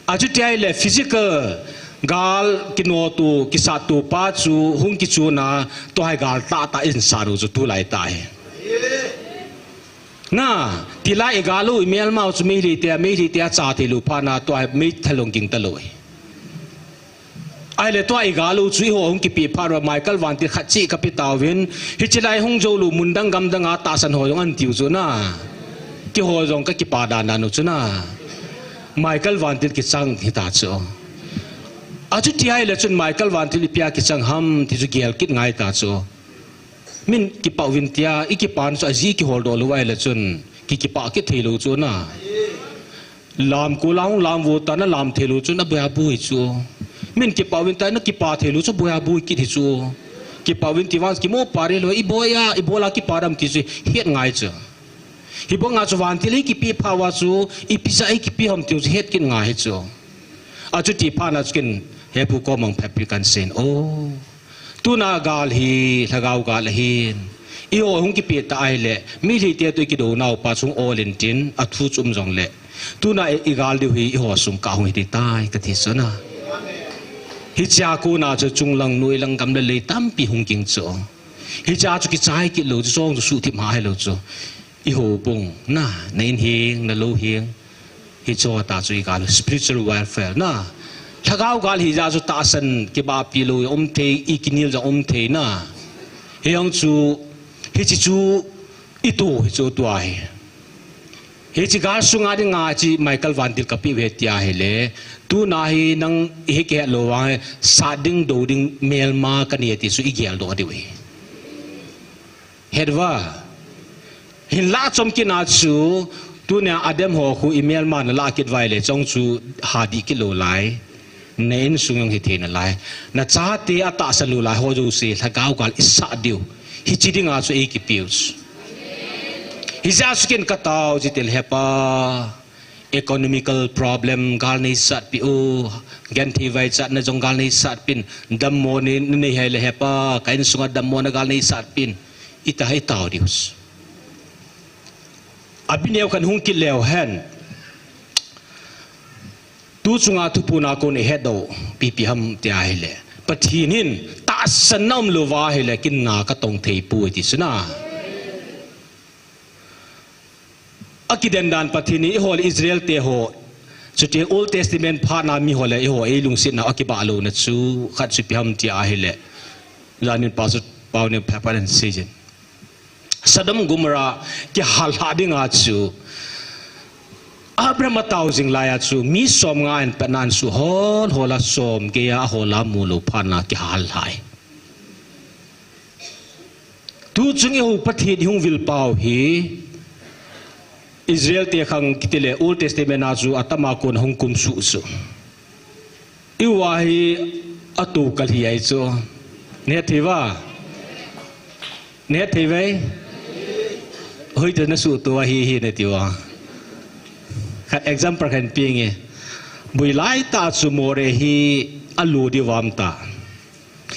Achuti ahile physical gal kinoh tu, kisat tu pa chu hung kichun a, tua hi gal tah tah in sat u chu tulai tah hi. Na, tilai i gal u, i melma u chu Meitei te, Meitei te a cha thei lou phat na, tua hi meithal hung ging talou hi. Ahile tua i gal u chu eiho hung kipe phat uva Michael vantil khat cheh kape tauvin, hiche lai hung jou lou mun dang gam dang a tahsan ho jong ahin tiu chu na. Keiho jong ka kipa dan dan u chu na. Michael vantil kichang hita chu. Achuti ahile chun Michael vantil ipi a kichang ham ti chu gel kit ngai ta chu. Min kipah uvin tia, i kipana chu ajeh kihol doh lou ahile chun, ki kipah kit thei lou chu na. Lam kol a hung lam vo ta na lam thei lou chun aboi aboi chu. Min kipah uvin tia na kipah thei lou chu aboi aboi kit hi chu. Kipah uvin ti vang kimu pah ri lou, i boi a, i bol a kipah dam ti chu het ngai chu. Hibanga chu vantil hi kipe phat uva chu, ipi jeh a hi kipe ham ti chu het kit ngai hi chu. Achuti phat na chu ken, he Pu Komang phat pi kan sen o. Tuna gal hi, lhagao gal ahin. Eiho hung kipe ta ahile, Meitei te toh i kidou nau pa chung ol in tin, athu chu um jongle. Tuna i, i gal diu hi, eiho sung kah hung hi ti tai, kati chu na. Hichea kona chu chunglang, noilang, gam le lei tampi hung ging chu. Hichea chu kichai kit lou chu, chong chu suhthip ma hi lou chu. I houbung, na, na in heng, na lou heng. Hiche tah chu i gal u spiritual warfare, na. Lhagao gal hi jeh chu tahsan kibahpi lou, um thei, i kinel jong um thei, na. Hijong chu, hiche chu, i tu, hiche tua hi. Hiche gal sunga dinga chu Michael vantil kape uve tia ahile. Tuna hi nang hi kihet lou vang, sat ding, dou ding, melma kanei ti chu i gel doh diu hi. Het va. Hinlah chomkit na chu, Tunia Adam ho khu i melma na lah kit uva ahile, chong chu ha dih kit lou lai. Na insung jong hi thei nalai. Na chate atahsan lou lai ho jouse, lhagao gal i sah diu. Hiche dinga chu ei kipiu chu. Hijeh a chu ken ka tao chu tile He Pa, economical problem gal nei sat peh o, genthei vaichatna jong gal nei sat peh in, dammo nei, nei hile He Pa, ka insunga dammo na gal nei sat peh in, i ta, i tao diu. Abi neo khat hung kit leu hen. Tu chunga thuphon a kon i hetdoh pi ipi ham ti ahile, Pathen hin tahsan na um lou va ahile, ken na ka tong thei poi ti chu na. Akidan dan Pathen hi eiho le Israel te ho, chuti Old Testament phatna mi ho le eiho ei lungsetna akibah louna chu khat chu ipi ham ti ahile, janin Pastor Pau in phapan seijin. Sodom Gomorrah kihal lhah dinga chu Abraham atao jing laiya chu mi som nga in patnan chu hol hol a som geiya ahol a mu lou phatna kihal lhai. Tu chung eiho Pathen i hung vil pau hi Israel te khang kiti le Old Testament a chu atama kon hung kumsuh chu. I uva hi atu kal hi ai chu. Neh thei uva? Neh thei uve? Hoitah na suhto ahi hi nati uva. Khat example khat pe inge. Bui laitah chu Moreh hi alu di uvam ta.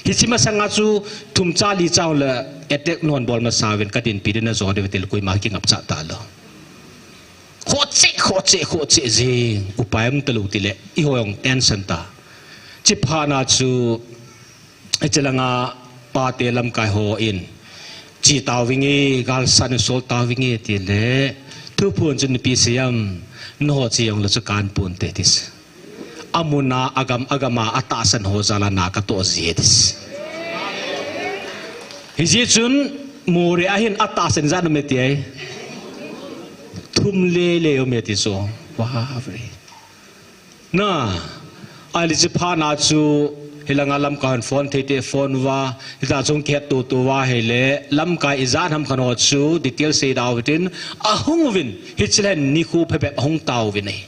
Hiche masanga chu thum cha li cha le attack nahon bol masa uvin ka dinpi ding na jo diu ti le koima kingapcha talou. Khoh cheh, khoh cheh, khoh cheh jing. Upai um talou ti le, eiho jong tension ta. Hiche phatna chu, hiche langa pate lamkai ho in, che tauvinge, galsat in sol tauvinge ti le, thuphon chu ipi sei ham, nangho che jong le chu kan ponte ti. Amun a, agam, agam a, atahsan ho jal a na ka toh ji e ti. Hijeh chun, Moreh a hin atahsan ijat um e ti ai. Thum le le um e ti chu. Wow, very. Na, ahile hiche phatna chu, hilanga lamkai hon phone thei te phone uva, hita chung kihet to to uva ahile, lamkai ijat ham khat ho chu, detail sei dau hitin, ahung uvin, hiche le nikho phabep ahung tauvin ahi.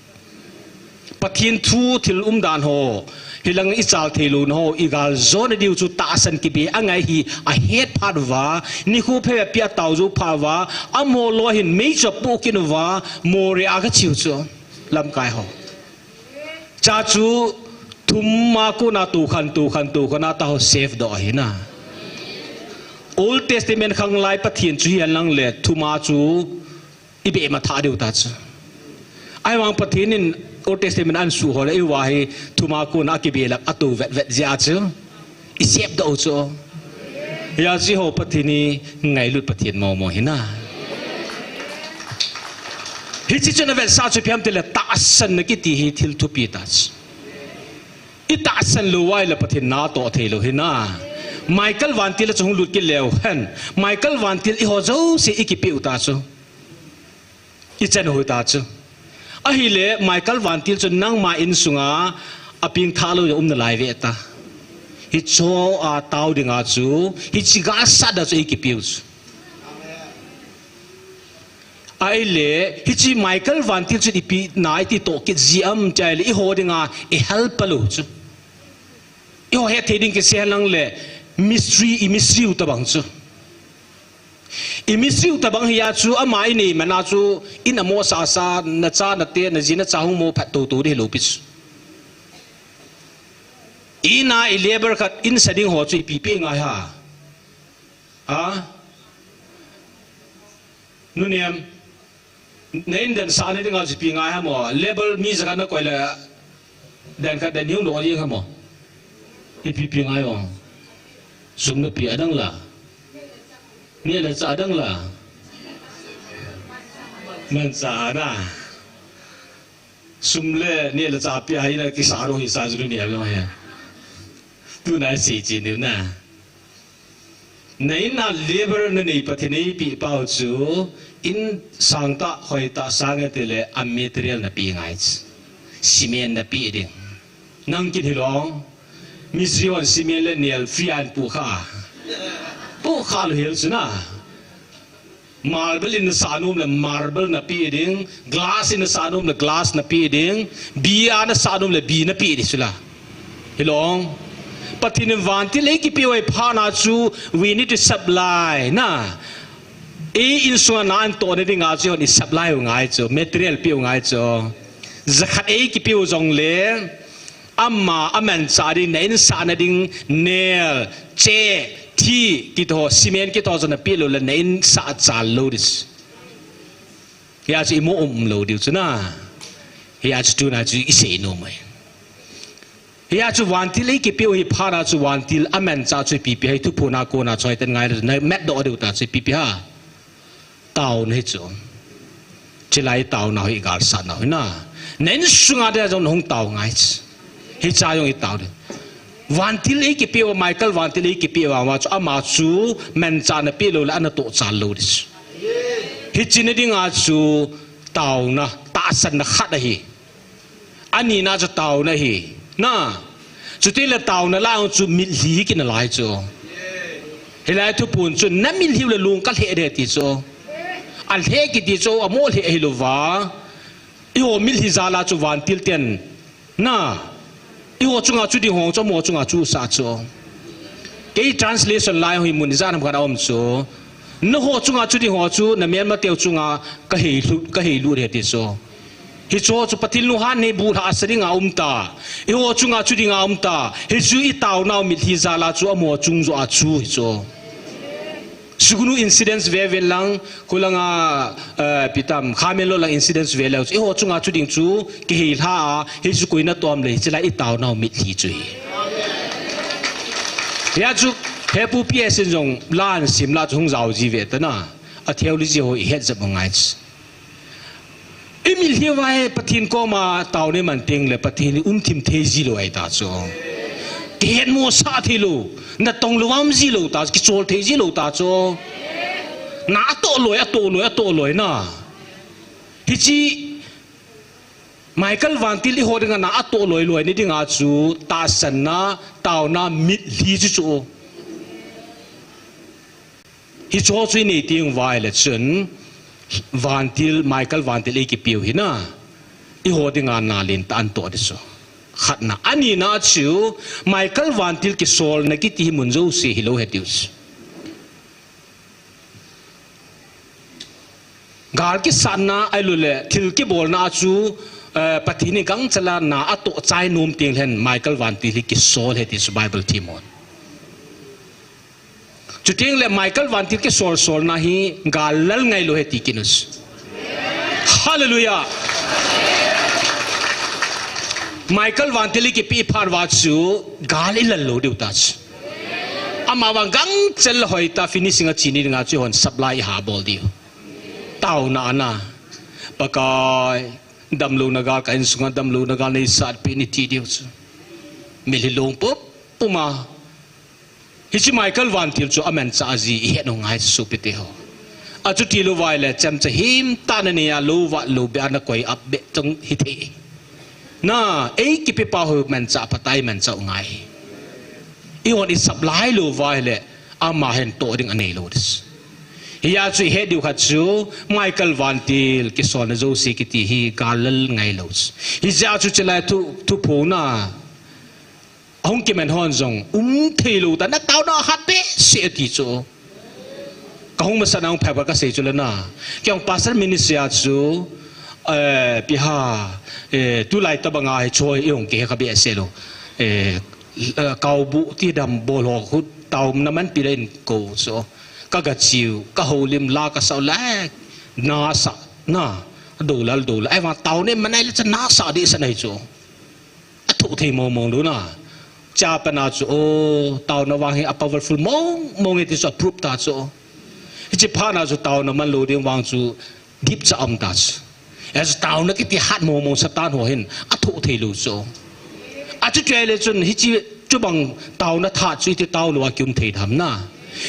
Pathen thu thil umdan ho, hilang i chal thei louna ho, i galjona diu chu tahsan kibe angai hi ahet phat uva, nikho phabep pi atao jou phat uva, amaho loi hin mei chu apoh kit uva, Moreh a ka cheu chu, lamkai ho. Cha chu thum a kona tukhan, tukhan, tukhan a ta ho save doh ahi na. Old Testament khang lai Pathen chu hihen lang le thum a chu i be ma tha diu ta chu. Ahivang Pathen in Old Testament a ahin suh ho le, eiho a hi thum a kona kibe lap a tu vet vet jeh a chu. I sep doh u chu. Hijeh a chu eiho Pathen hi ngailut Pathen momo ahi na. Hiche chu na vetsah chu ipi ham ti le tahsan na kiti hi thil thupi ta chu. I tahsan lou uva ahile Pathen na toh thei lou ahi na. Michael vantil a chu hung lut kit leu hen. Michael vantil eiho jouse i kipeh u ta chu. I chan u ta chu. Ahile, Michael vantil chu nangma insunga apeng tha lou a um nalai ve ta. Hiche a tao dinga chu, hiche galsat a chu i kipeu chu. Ahile, hiche Michael vantil chu ipi na i ti toh kit ji am ti ahile, eiho dinga i help lou chu. Eiho hethei ding kisei lang le, mystery, i mystery u tabang chu. I mystery u tabang hi a chu, ama i nei man a chu, in amo sasa, na cha, na te, na ji, na cha hung mo phat to to di hilou pi chu. I na i labour khat, in sa ding ho chu ipi pe ngai ha. Ha? Nu Niam. Na in dan sa na dinga chu ipi ngai ham o. Labour mi jakhat na koi le dan khat dan hiu lo ding ham o. Ipi pi ngai o. Sum na pe adang la. Neh le chah adang la. Manchah na. Sum le neh le chah pe a hi na kisa lou hi sa chu ni a lou hi. Tu na sei chi ni na. Na in a labour na nei Pathen in eipeh pau chu, in sang tah, hoi tah sang e ti le a material na pe ngai chu. Cement na pe ding. Nang kit hilou. Mistri hon cement le nail free a ahin pukha. Pukha lou hel chu na. Marble in nasah nom le marble napeh ding, glass in nasah nom le glass napeh ding, bi a nasah nom le bi napeh ding sula. Hilou. Pathen in vantil eikipeh u hi phat na chu, we need to supply, na. Ei insunga na antoh na dinga chu, hon i supply u ngai chu, material peh u ngai chu. Jakhat eikipeh u jongle, ama, amanchah ding, na in sahna ding, nail, cheh, thi, kiti ho, cement kiti ho, jong napeh lou le, na in sah chal lou ding. Hia chu i mo um lou diu chu na. Hia chu tuna chu i sei nom e. Hia chu vantil eikipeh u hi phat na chu vantil amanchah chu ipi pi ham, thuphon a kona chu hoiten ngai le na matdoh diu ta chu ipi pi ham. Taona hi chu. Chulai taona hi galsatna hi na. Na insunga dia jong nahung tao ngai chu. Hicha jong i tao ding. Vantil eikipeh u, Michael vantil eikipeh u, ama chu, ama chu manchah napeh lou le ana toh chal lou ding. Hiche na dinga chu taona, tahsanna khat ahi. Anina chu taona ahi. Na. Chutile taona lah a chu mitlhi kiti nalai chu. Hilai thuphon chu na mitlhi u le long kalheh ding ti chu. Alheh kiti chu, amo lheh hilouva. Eiho mitlhi jal a chu vantil ten. Na. Eiho chunga chu ding ho chu, amaho chunga chu sah chu. Kei translation lai hi mun ijat ham khat a um chu. Nangho chunga chu ding ho chu, namelmateu chunga kahei lut, kahei lut ding ti chu. Hichu chu Pathen lunghan nei bulhah sa dinga um ta. Eiho chunga chu dinga um ta. Hichu i taonau mitlhi jal a chu amaho chung joh a chu hichu. Sugnu incidents ve ven lang, khulanga, eh, ipi tam, Khamenlok lang incidents ve leu chu. Eiho chunga chu ding chu, kihei lha a, hichu koi natom le, hichu lai i taonau mitlhi chu hi. Hia chu, Hepu P S in jong, la asim la chu hung jao ji ve ta na. A theology ho i het jep u ngai chu. I mitlhi uva hi Pathen koma taona i man teng le Pathen hi umthim thei ji lou ahi ta chu. Kihetmo sah thei lou, natong lou a um ji lou ta, kichol thei ji lou ta chu. Na atoh loi, atoh loi, atoh loi na. Hiche Michael vantil eiho dinga na atoh loi loi na dinga chu tahsanna, taona, mitlhi chu chu. Hichu chu i nei teng uva ahile chun, vantil, Michael vantil eikipeh u hi na, eiho dinga na lentah anatoh ding chu. Khatna, anina chu, Michael vantil kisolna kiti hi mun jouse hilou hel diu chu. Gal kisatna, ahilouleh, thil kibolna chu, eh, Pathen in gangchel a na atoh chai nom teng leh Michael vantil hi kisol hel ti chu Bible themhon. Chuteng le Michael vantil kisol solna hi gal lal ngailou ahi ti kinu. Hallelujah. Michael vantil i kipeh phat uva chu gal i lal lou diu ta chu. Ama vang gangchel hoitah finishing a cheni dinga chu hon supply i ha bol diu. Taona ana. Pakai, damlouna gal ka insunga damlouna gal nei satpeh in ti diu chu. Mitlhi long pum pum a. Hiche Michael vantil chu amanchah ji i het u ngai chu sopite ho. Achuti lou uva ahile chemcha himtah na nei a lou vat lou beh a na koi ap beh tong hithei. Na, ei kipepa ho manchah phatah a i manchah u ngai. Eihon i supply lou uva ahile ama hin toh ding anei lou ding. Hia chu i het diu khat chu Michael vantil kisolna jouse kiti hi gal lal ngailou chu. Hijeh a chu chulai thu, thuphona ahung kiman hon jong, um thei lou ta, na taona hat behseh ti chu. Ka hung masat na hung phabep ka sei chu le na. Kei hung pastor ministry a chu, eh, ipi ham, eh, tulai tabang a hiche hi hung kihe kha behseh lou. Eh, eh, kaobu ti dam bol ho khu taona manpi le in kou chu. Ka gachiu, ka houlim la ka sao le, na sa, na, doulal, doulal. Ahivang taona man ahile chu na sa ding sa nai chu. Athoh thei mong mong lou na. Chapang a chu, o, taona vang hi a powerful mong mong e ti chu a proof ta chu. Hiche phat na chu taona man lou ding vang chu dipcha um ta chu. Hijeh a chu taona kiti hat mong mong Satan ho hin athoh thei lou chu. Achuti ahile chun hiche chubang taona that chu iti tao lou a kium thei dem na.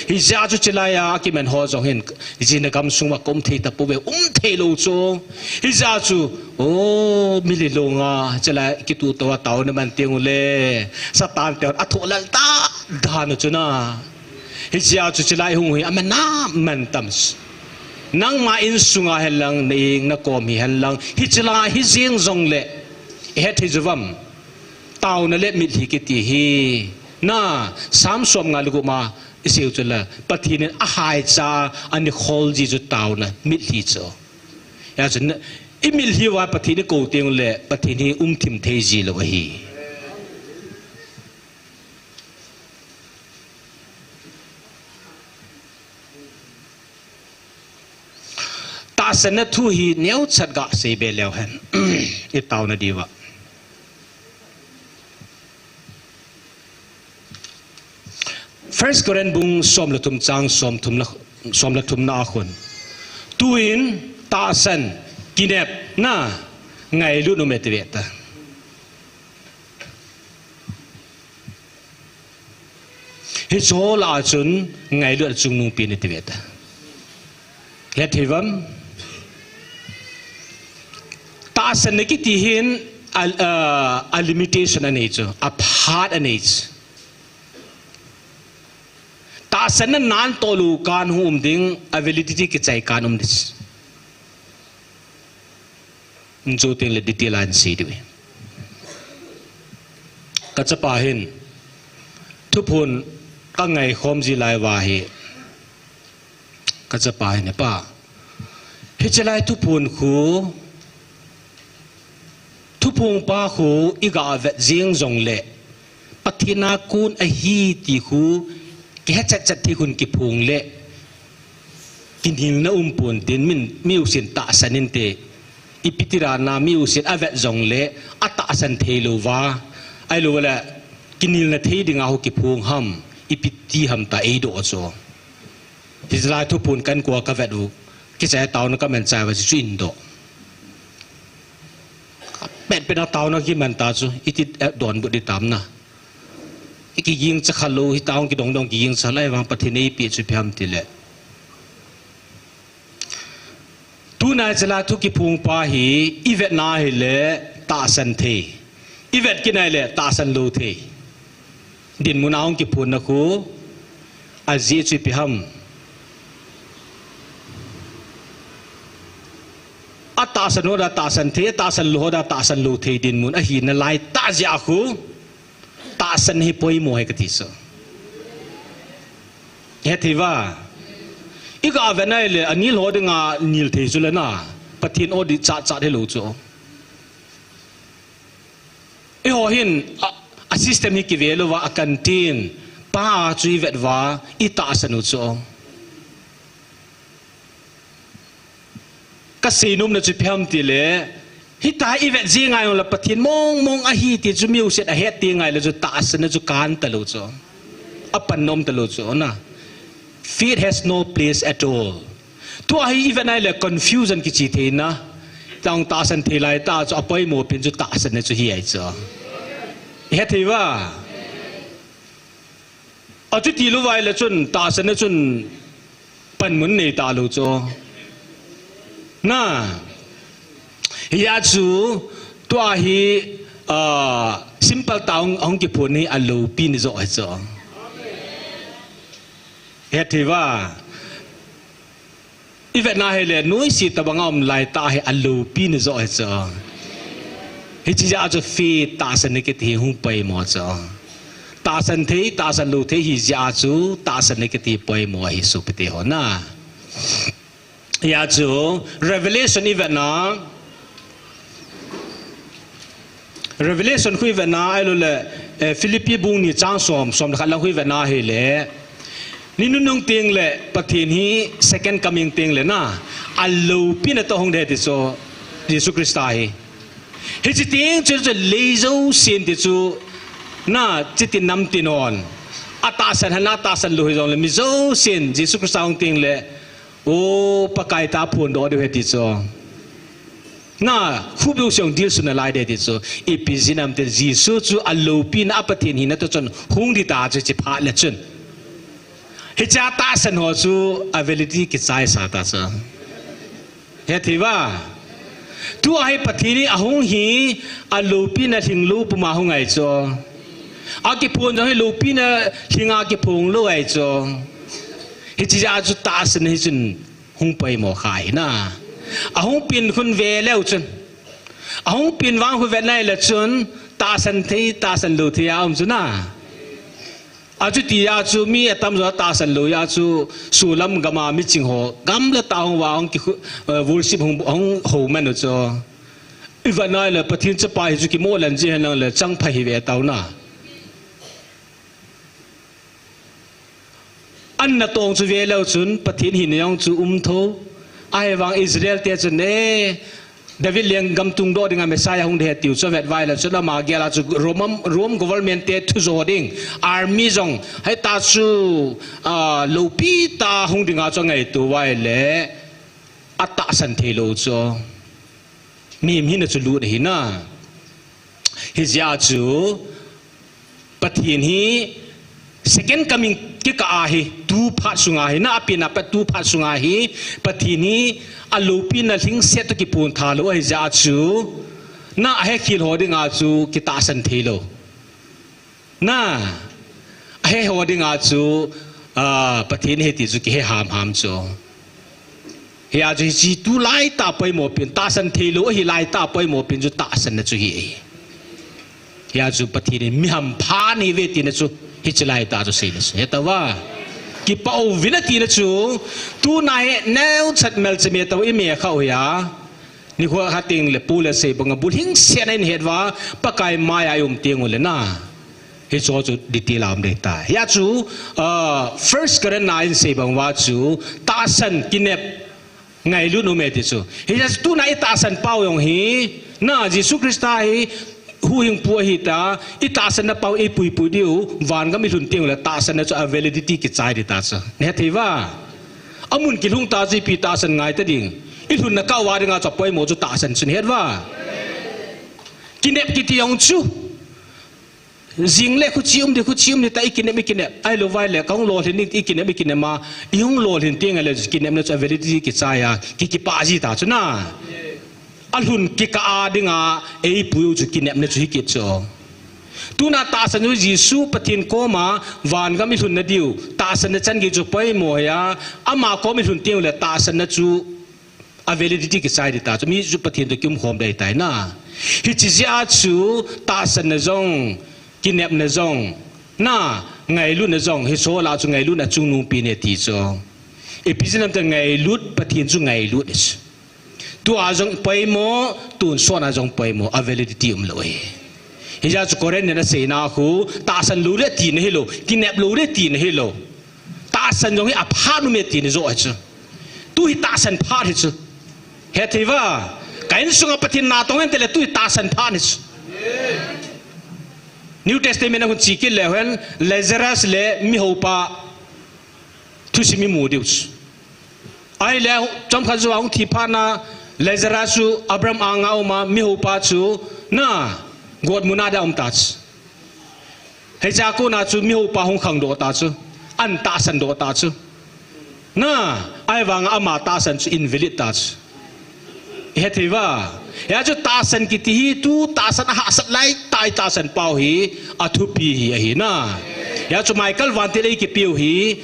Hijeh a chu chulai a kiman ho jong hin, hiche na gamsung uva ka um thei tapouve, um thei lou chu. Hijeh a chu, o, mitlhi long a, chulai kituh tou a taona man teng ule, Satan te hon athoh lal ta, dan u chu na. Hijeh a chu chulai hung hi aman a man tam chu. Nangma insunga hen lang, na ing na kom hi hen lang, hiche lai hi jeng jongle, ihet thei uvam. Taona le mitlhi kiti hi. Na, Sam som nga le gup ma, isei u chu la, Pathen in ahaicha, ana khol ji chu taona, mitlhi chu. Hijeh chun, i mitlhi uva Pathen i kou teng le, Pathen hi umthim thei ji lou ahi. Tahsanna thu hi neocha ga sei be leu hen. I taona diuva. First Corinth bung som le thum chang som thum le, som le thum na a khun. Tuin tahsan, kinepna, ngailut nom e ti ve ta. Hiche ho lah a chun ngailut a chungnung pen e ti ve ta. Hetthei uvam. Tahsanna kiti hin a, a, a limitation anei chu, a phat anei chu. Tahsanna nan toh lou kan hung um ding, a validity kichai kan um ding. Njo teng le detail a sei diu. Ka chapa hin, thuphon ka ngaikhom ji lai uva hi. Ka chapa hin, "Pa, hiche lai thuphon khu, thuphong pa khu i ga vet jeng jongle, Pathen a kon ahi ti khu, kihe chet chet thei khun kiphong le, kinelna um pon tin min, mi usin tahsan inte, ipi ti dan a mi usin a vet jongle, a tahsan thei lou uva, ahilou le, kinelna thei dinga ho kiphong ham, ipi ti ham ta ei doh chu." Hiche lai thuphon kan ko ka vet u, kicha taona ka man chai uva chu in doh. Pen pen a taona kiman ta chu, iti, eh, donbut di tam na. I kiging cha kha lou, hi taona kidong dong kiging cha lai vang Pathen in eipeh chu ipi ham ti le. Tuna hiche lai thu kiphong pa hi, i vetna hile, tahsan thei. I vet kit na hile, tahsan lou thei. Dinmun a hung kiphonna khu, ajeh chu ipi ham. A tahsan ho dia tahsan thei, a tahsan lou ho dia tahsan lou thei dinmun ahi nalai tah jeh a khu, tahsan hi poimo ahi kati chu. Hetthei uva. I ga vet na hile, anel ho dinga nel thei chu le na. Pathen audit chat chat hilou chu. Eiho hin, a, a system hi kive louva, a canteen pa chu i vet uva, i tahsan u chu. Ka seinom na chu ipi ham ti le, hitia i vet ji ngai le Pathen mong mong ahi ti chu mi usin a het ti ngai le chu tahsan na chu kan talou chu. A pan nom talou chu na. Faith has no place at all. Tua hi i vet na hile confusion kichi thei na. Tang tahsan thei lai tah chu a poimo pen chu tahsan na chu hi ahi chu. Hetthei uva. Achuti lou uva ahile chun tahsan na chun panmun nei talou chu. Na. Hijeh a chu tua hi, ah, simple tah a hung kiphon hi aloupi ni joh ahi chu. Hetthei uva. I vet na hile, noise tobang a um lai tah hi aloupi ni joh ahi chu. Hiche jeh a chu faith tahsan na kiti hi hung poimo chu. Tahsan thei, tahsan lou thei hi jeh a chu, tahsan na kiti poimo ahi sopite ho na. Hijeh a chu, Revelation i vet na, Revelation khu i vet na, ahilou le, eh, Philippi bung ni chang som, som le khat lang khu i vet na hile. Ni nunung teng le, Pathen hi second coming teng le na, aloupi na toh hung ding ti chu, Jesu Christa hi. Hiche teng chu, chu lei jousen ti chu, na, chiti nam ti non. A tahsan hana, a tahsan lou hi jong le, mi jousen, Jesu Christa hung teng le, O, Pakai ta phondoh diu ahi ti chu. Na, khup lou song dil suna lai ding ti chu. Ipi jeh ham ti Jesu chu aloupi na a Pathen hina toh chun hung ding ta chu hiche phat le chun. Hiche a tahsan ho chu a validity kichai sa ta chu. Hetthei uva. Tua hi Pathen hi ahung hi aloupi na lhinglou puma hung ahi chu. Akiphong jong hi loupi na lhinga kiphong lou ahi chu. Hiche jeh a chu tahsan hi chun hung poimo kha hi na. Ahung pin khun ve leu chun, ahung pin vang khu vet nai le chun, tahsan thei, tahsan lou thei a um chu na. Achuti a chu mi atamjo tahsan lou a chu, sulam gam a miching ho, gam le tah hung va hung ki khu, eh, worship hung, hung ho man u chu. I vet nai le Pathen chapa hi chu kimoh len ji hen lang le chang pha hi ve tau na. An natong chu ve leu chun, Pathen hina jong chu um tho. Ahivang Israel te chun, eh, David lenggam tungdoh dinga Messiah hung ding ahi tiu chu avet vai leu chun, ama gel a chu Roman, Rome government te thu jo ding, army jong, hei ta chu, ah, loupi tah hung dinga chu angaito vai le, atahsan thei lou chu. Mihem hina chu lut ahi na. Hijeh a chu, Pathen hi second coming kikah a hi, tu phat sunga hi, na apen a pat tu phat sunga hi, Pathen hi aloupina lhingset toh kipon tha lou ahi jeh a chu, na ahekhel ho dinga chu kitahsan thei lou. Na, ahe ho dinga chu, ah, Pathen ahi ti chu kihe hamham chu. Hia chu hiche tulai tah poimo pen, tahsan thei lou ahi lai tah poimo pen chu tahsanna chu hi ahi. Hia chu Pathen in mi hampha nahi uve tina chu, hiche lai tah chu seina chu. He tauva. Kipah uvin atina chu, tuna hi neocha melchihmeh tah u i me kha u hia. Nikho khat teng le Paul in asei banga bulhingset a in het uva, Pakai mai a i um teng u le na. Hiche chu detail a um ding tai. Hia chu, ah, First Corinth a in sei bang uva chu, tahsan kinep ngailut um e ti chu. Hijeh a chu tuna i tahsan pau jong hi, na Jesu Christa hi huhhingpu ahi ta, i tahsanna pau i puipui diu, vangam i lhun teng u le tahsanna chu a validity kichai ding ta chu. Na het thei uva. Amun kilhung ta chu ipi tahsan ngai ta ding. I lhunna kah uva dinga chu apoimo chu tahsan chu na het uva. Kinep kiti jong chu. Jing le khuche um ding, khuche um ding tia i kinep, i kinep. Ahilou vai le, kahung lolhin ding tia i kinep, i kinep a. I hung lolhin teng le kinepna chu a validity kichai a, ki, kipah ji ta chu na. Alhun kikah a dinga, eipui u chu kinepna chu hi kit chu. Tuna tahsan u Jesu Pathen koma, vangam i lhunna diu, tahsanna chan gei chu poimo ahi a, ama kom i lhun teng u le tahsanna chu, a validity kichai ding ta chu, mi chu Pathen toh kium khom ding ahi tai na. Hiche jeh a chu tahsanna jong, kinepna jong, na, ngailutna jong, hiche ho lah a chu ngailutna chungnung pen e ti chu. Ipi jeh ham itile ngailut, Pathen chu ngailut ahi chu. Tua jong poimo, tonsot a jong poimo, a validity umlou ahi. Hijeh a chu Corinth in aseina khu, tahsan lou ding tina hilou, kinep lou ding tina hilou. Tahsan jong hi aphat um e tina joh ahi chu. Tu hi tahsan phat ahi chu. Hethei uva. Ka insunga Pathen natong hen tile tu hi tahsan phat ahi chu. New Testament a hung che kit leu hen Lazarus le mihoupa thusim imu diu chu. Ahile chomkhat jou a hung thi phat na Lazarus chu Abraham anga uma mihoupa chu na gotmun a dia um ta chu. Hichea kona chu mihoupa hung khangdoh ta chu, an tahsan doh ta chu. Na, ahivanga ama tahsan chu invalid ta chu. Ihethei uva. Hia chu tahsan kiti hi tu tahsan ahahsat lai tah tahsan pau hi athupi hi ahi na. Hia chu Michael vantil eikipeu hi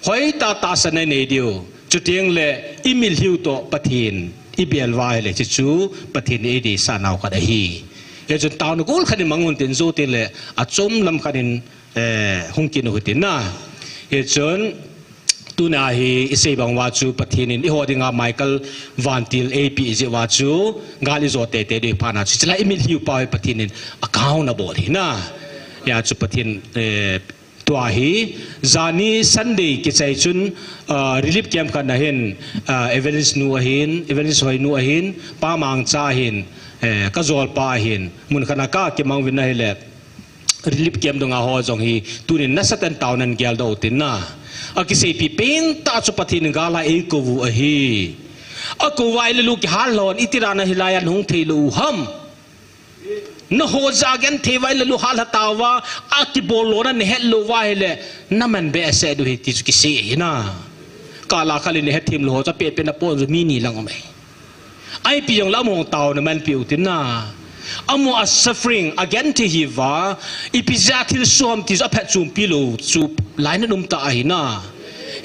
hoitah tahsan a inei diu. Chuteng le imitlhiu toh Pathen ibel uva ahile hichu Pathen in eideisah nau khat ahi. Hichun taona gol khat in mang un tin jou teng le achom lam khat in, eh, hung kit u hitin na. Hichun tuna hi isei bang uva chu Pathen in eiho dinga Michael vantil eipeh jeh uva chu gal ijo teitei diu phat na chu, hiche lai imitlhiu pau hi Pathen in account abol hi na. Hia chu Pathen, eh, tua hi, jani Sunday kichai chun, ah, relief camp khat na hin, ah, Evangelist nu ahin, Evangelist Hoinu ahin, Pa Mangcha ahin, eh, kajolpa ahin, mun khat na kakimang uvin ahile, relief camp dunga ho jong hi, tunin nasatah in taona in geldoh u tin na. Akiseipi pentah chu Pathen in gal a eikou u ahi. Akou uva ahile lou kihal lhon, itih dan a hilai a nahung thei lou u ham. Naho jeh a genthei uva ahile lou hal lha tauva, akibol lona nahet lou uva ahile, naman behseh diu ahi ti chu kisei ahi na. Kala khat le nahet them lou ho chu apetpet na pon chu mi ni lang um ahi. Ipi jong le amaho taona manpeh u tin na. Amaho a suffering, agenthei hi uva, ipi jeh a thilsoh ham ti chu aphatchompi lou chu lainat um tah ahi na.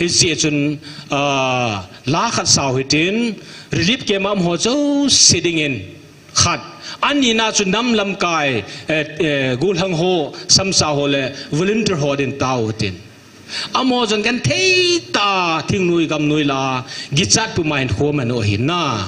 Hijeh chun, ah, la khat sao hitin, relief camp a um ho jouse dingin khat. Anina chu nam lamkai, eh, eh, gollhang ho, samsa ho le volunteer ho din tao tin. Amaho jong genthei tah a thingnoi gamnoi la, kichat puma hin kho man u ahi na.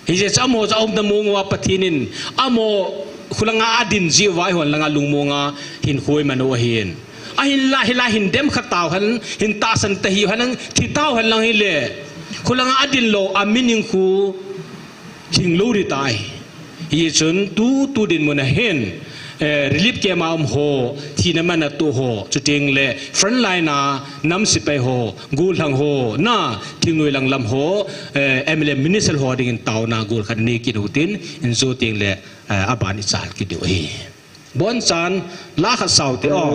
Hijeh chun amaho chu aumna mong uva Pathen in amaho khulanga adin jeh uva eihon langa lungmonga hin khoi man u ahin. Ahinla hilai hin dem kha tauhen, hin tahsan tahih hen lang, thi tauhen lang hile. Khulanga adin lou a meaning khu lhing lou ding tai. Hichun tu, tu dinmun a hin, eh, relief camp a um ho, thina man a toh ho, chuteng le frontline a nam sepai ho, gollhang ho, na, thingnoi lang lam ho, eh, M L A minister ho dingin taona gol khat nei kit u tin, in jo teng le, eh, aban i chal kit diu ahi. Bonchan, la khat sao te o.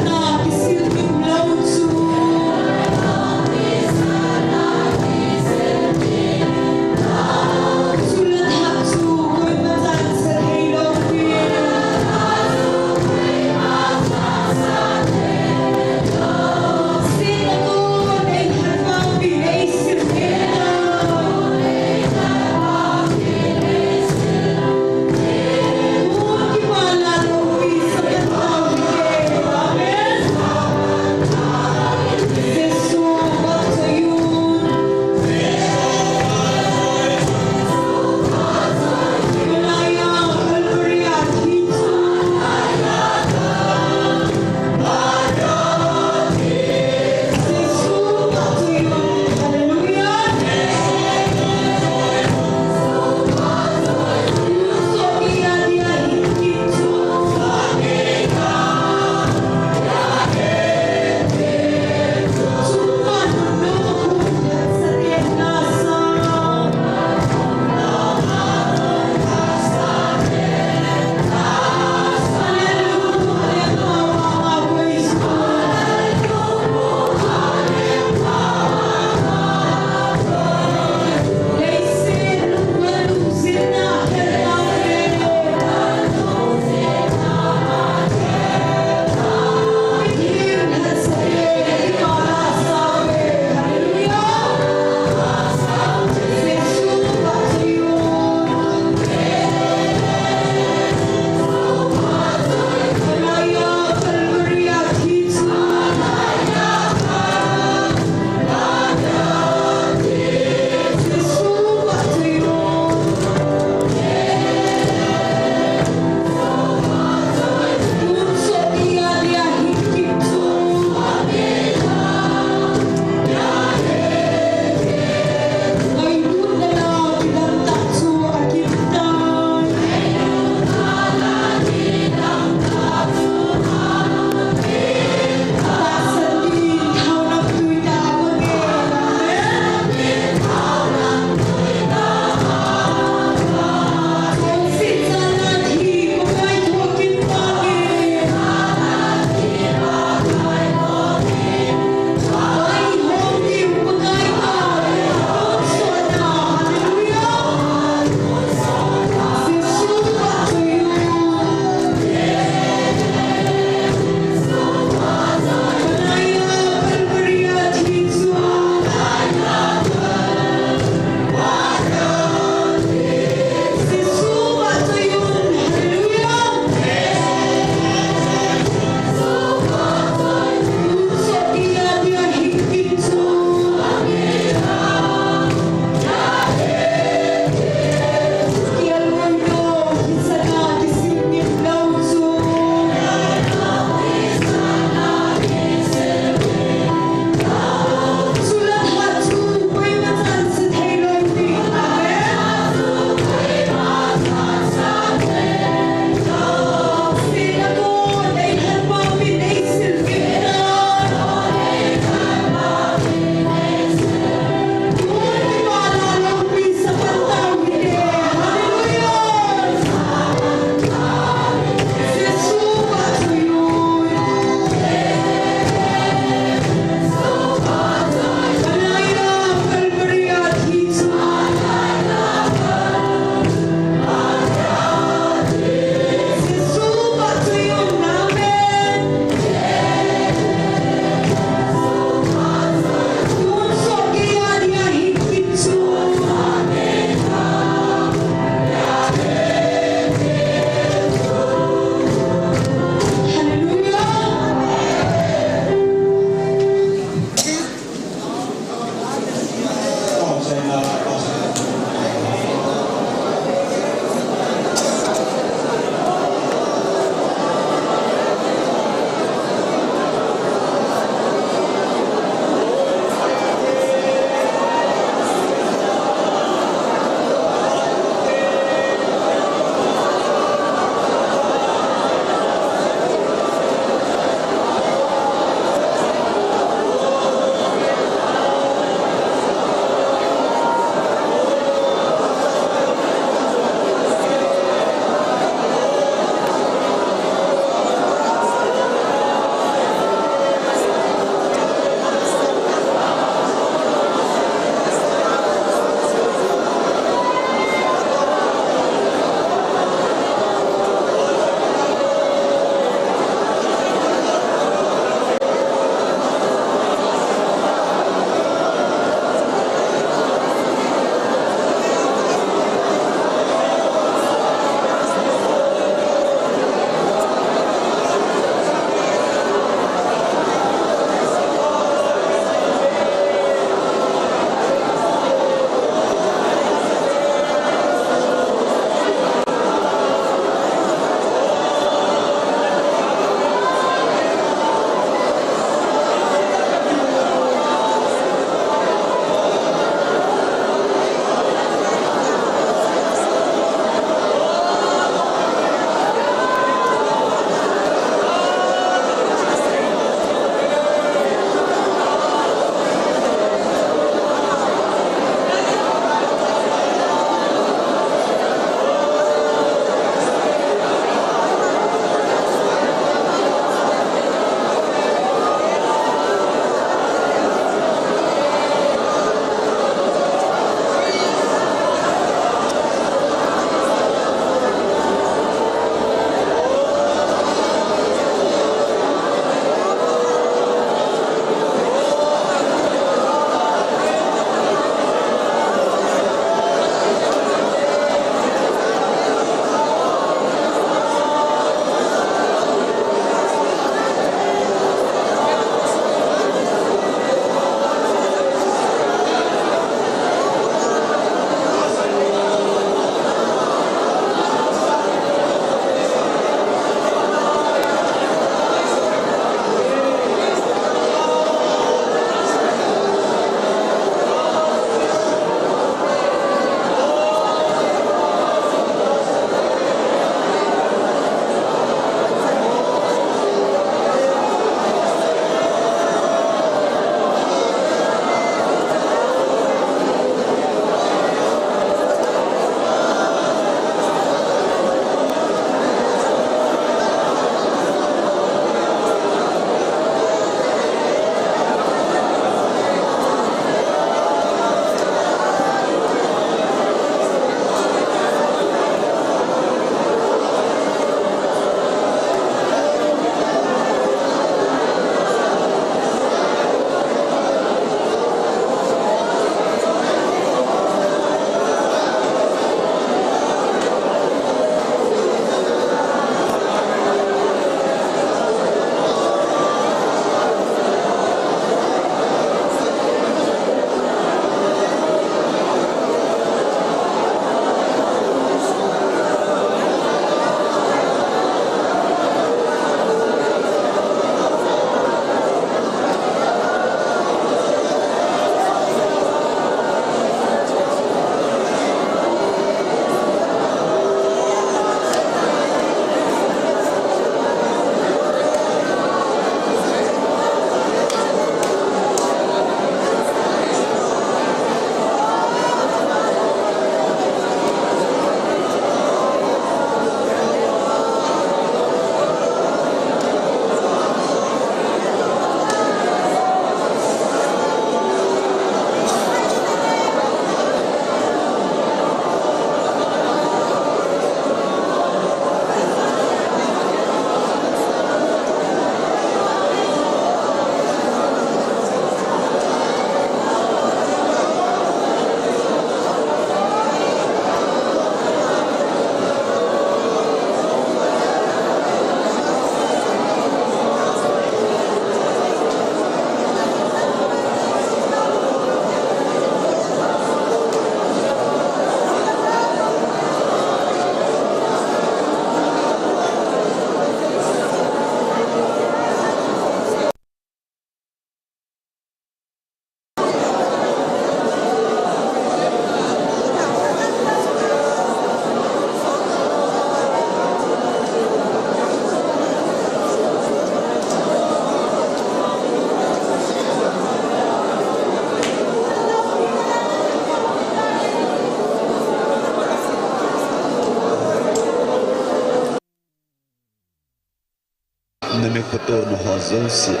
Tona ho jouse a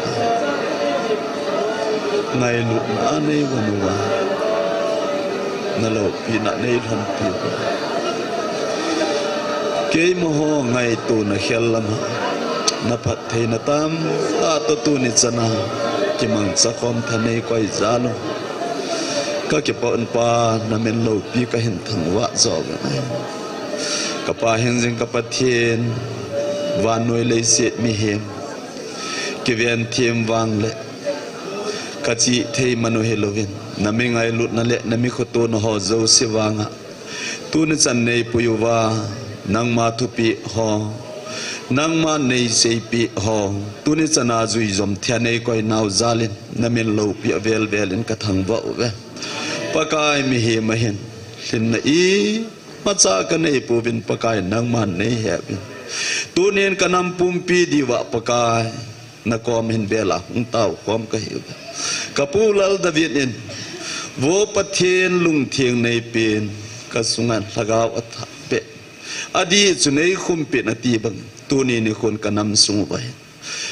ngailutna a nei von uva, na loupina nei lhonpi uva, keima ho ngaitona khel lama na phattheina tamtah toh tuni chana kimangcha khom tha nei koi jal u. Ka kipah un Pa, na min loupi ka hin thangvah jo uve. Ka Pa hingjing ka Pathen, vannoi leiset mihem, kiven them vang le ka chih thei man u hilouvin, na mi ngailutna le na mi khotona ho jouse vanga tuni chan nei pui uva, nangma thupeh ho, nangma nei seipeh ho, tuni chana jui jom thei a nei koi nau jal in, na min loupi a vel vel in ka thangvah uve. Pakai, mihem a hin lhinna imacha ka nei pouvin, Pakai, nangman nei he uvin. Tunin ka nam pumpi diuva, Pakai, na kom hin bel a hung tao khom ka hi uve. Ka pu Lal David in, Vo Pathen, lungtheng nei pen, ka sunga lhagao a thah peh, adih chu nei khumpi in, ati bang, tuni nikhon ka nam sung uva hin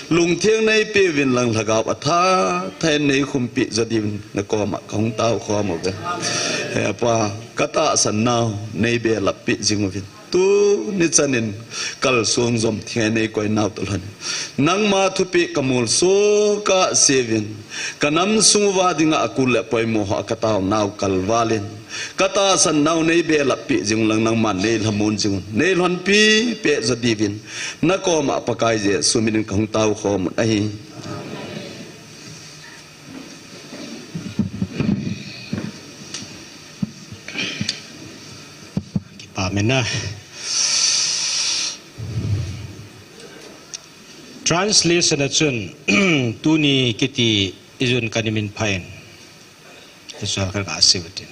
lungtheng nei peuvin lang, lhagao a thah thah in nei khumpi jo diuvin na koma ka hung tao khom uve. He Pa, ka tahsan nau nei belap peh jing uvin, tuni chan in kalsong jom thei a nei koi nau toh lhon in, nangma thupeh ka molso kah seuvin, ka nam sung uva dinga akul le poimo ho a ka tao nau kalval in, ka tahsan nau nei belap peh jing lang, nangman nei lhamon jing un, nei lhonpi peh jo diuvin, na koma Pakai Jesu min in ka hung tao khom un ahi. Kipa mena. Translation a chun, tuni kiti ijun ka nimin phain. Israel ka ka siutin.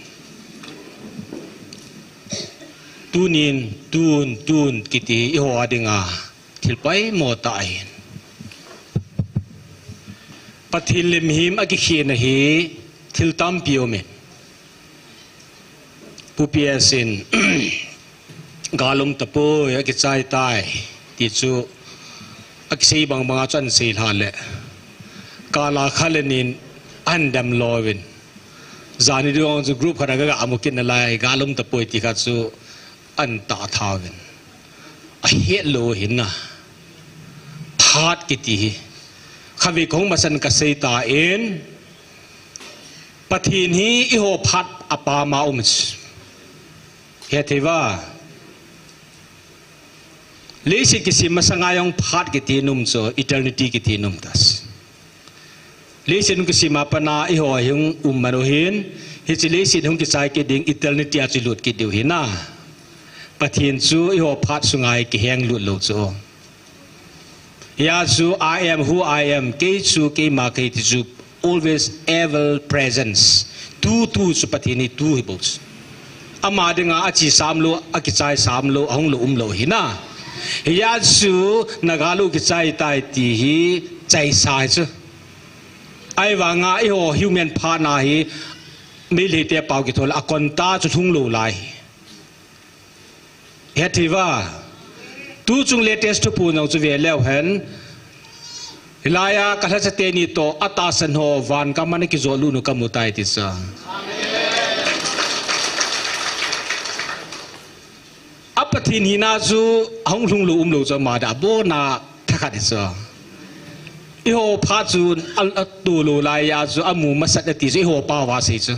Tunin, tun, tun kiti iho a dinga thil poimo tah ahin. Pathen le mihem a kikhehna hi thil tampi aumin. Pu P S in, gal um tapoi, akichai tai, ti chu akisei bang banga chu ahin sei lha le, kala khat le nin ahin dam louvin. Jani dong chu group khat a ka ga mu kit nalai, gal um tapoi ti kha chu ahin tah thauvin. Ahet lou hina. Phat kiti hi. Khatvei kahung masan kasei tan, Pathen hi eiho phat a pam a um chu. Hethei uva. Leiset kisem masanga jong phat kiti in um chu, eternity kiti in um tas. Leiset hung kisem a pat a eiho hung um man u hin, hiche leiset hung kichai kit ding, eternity a chu lut kit diu hina. Pathen chu eiho phat sunga hi kiheng lut lou chu. Hia chu I am who I am, kei chu keima kahi ti chu, always ever presence. Tu, tu chu Pathen hi tu hi bou chu. Ama dinga ache sam lou, akichai sam lou, ahung lou um lou hina. Hia chu na gal u kichai tai ti hi chaisa hi chu. Ahivanga eiho human phat na hi Meitei te pao kithol a konta chu lhung lou lai. Hethei uva. Tu chung latest thuphon jong chu ve leu hen. Hilai a ka lhacha teni toh atahsan ho van gam a ana kijot lut u kamu tai ti chu. A Pathen hina chu ahung lhung lou um lou chu ama dia abona thakhat hi chu. Eiho phat chu a, atoh lou lai a chu amu masat ati chu eiho pao a sei chu.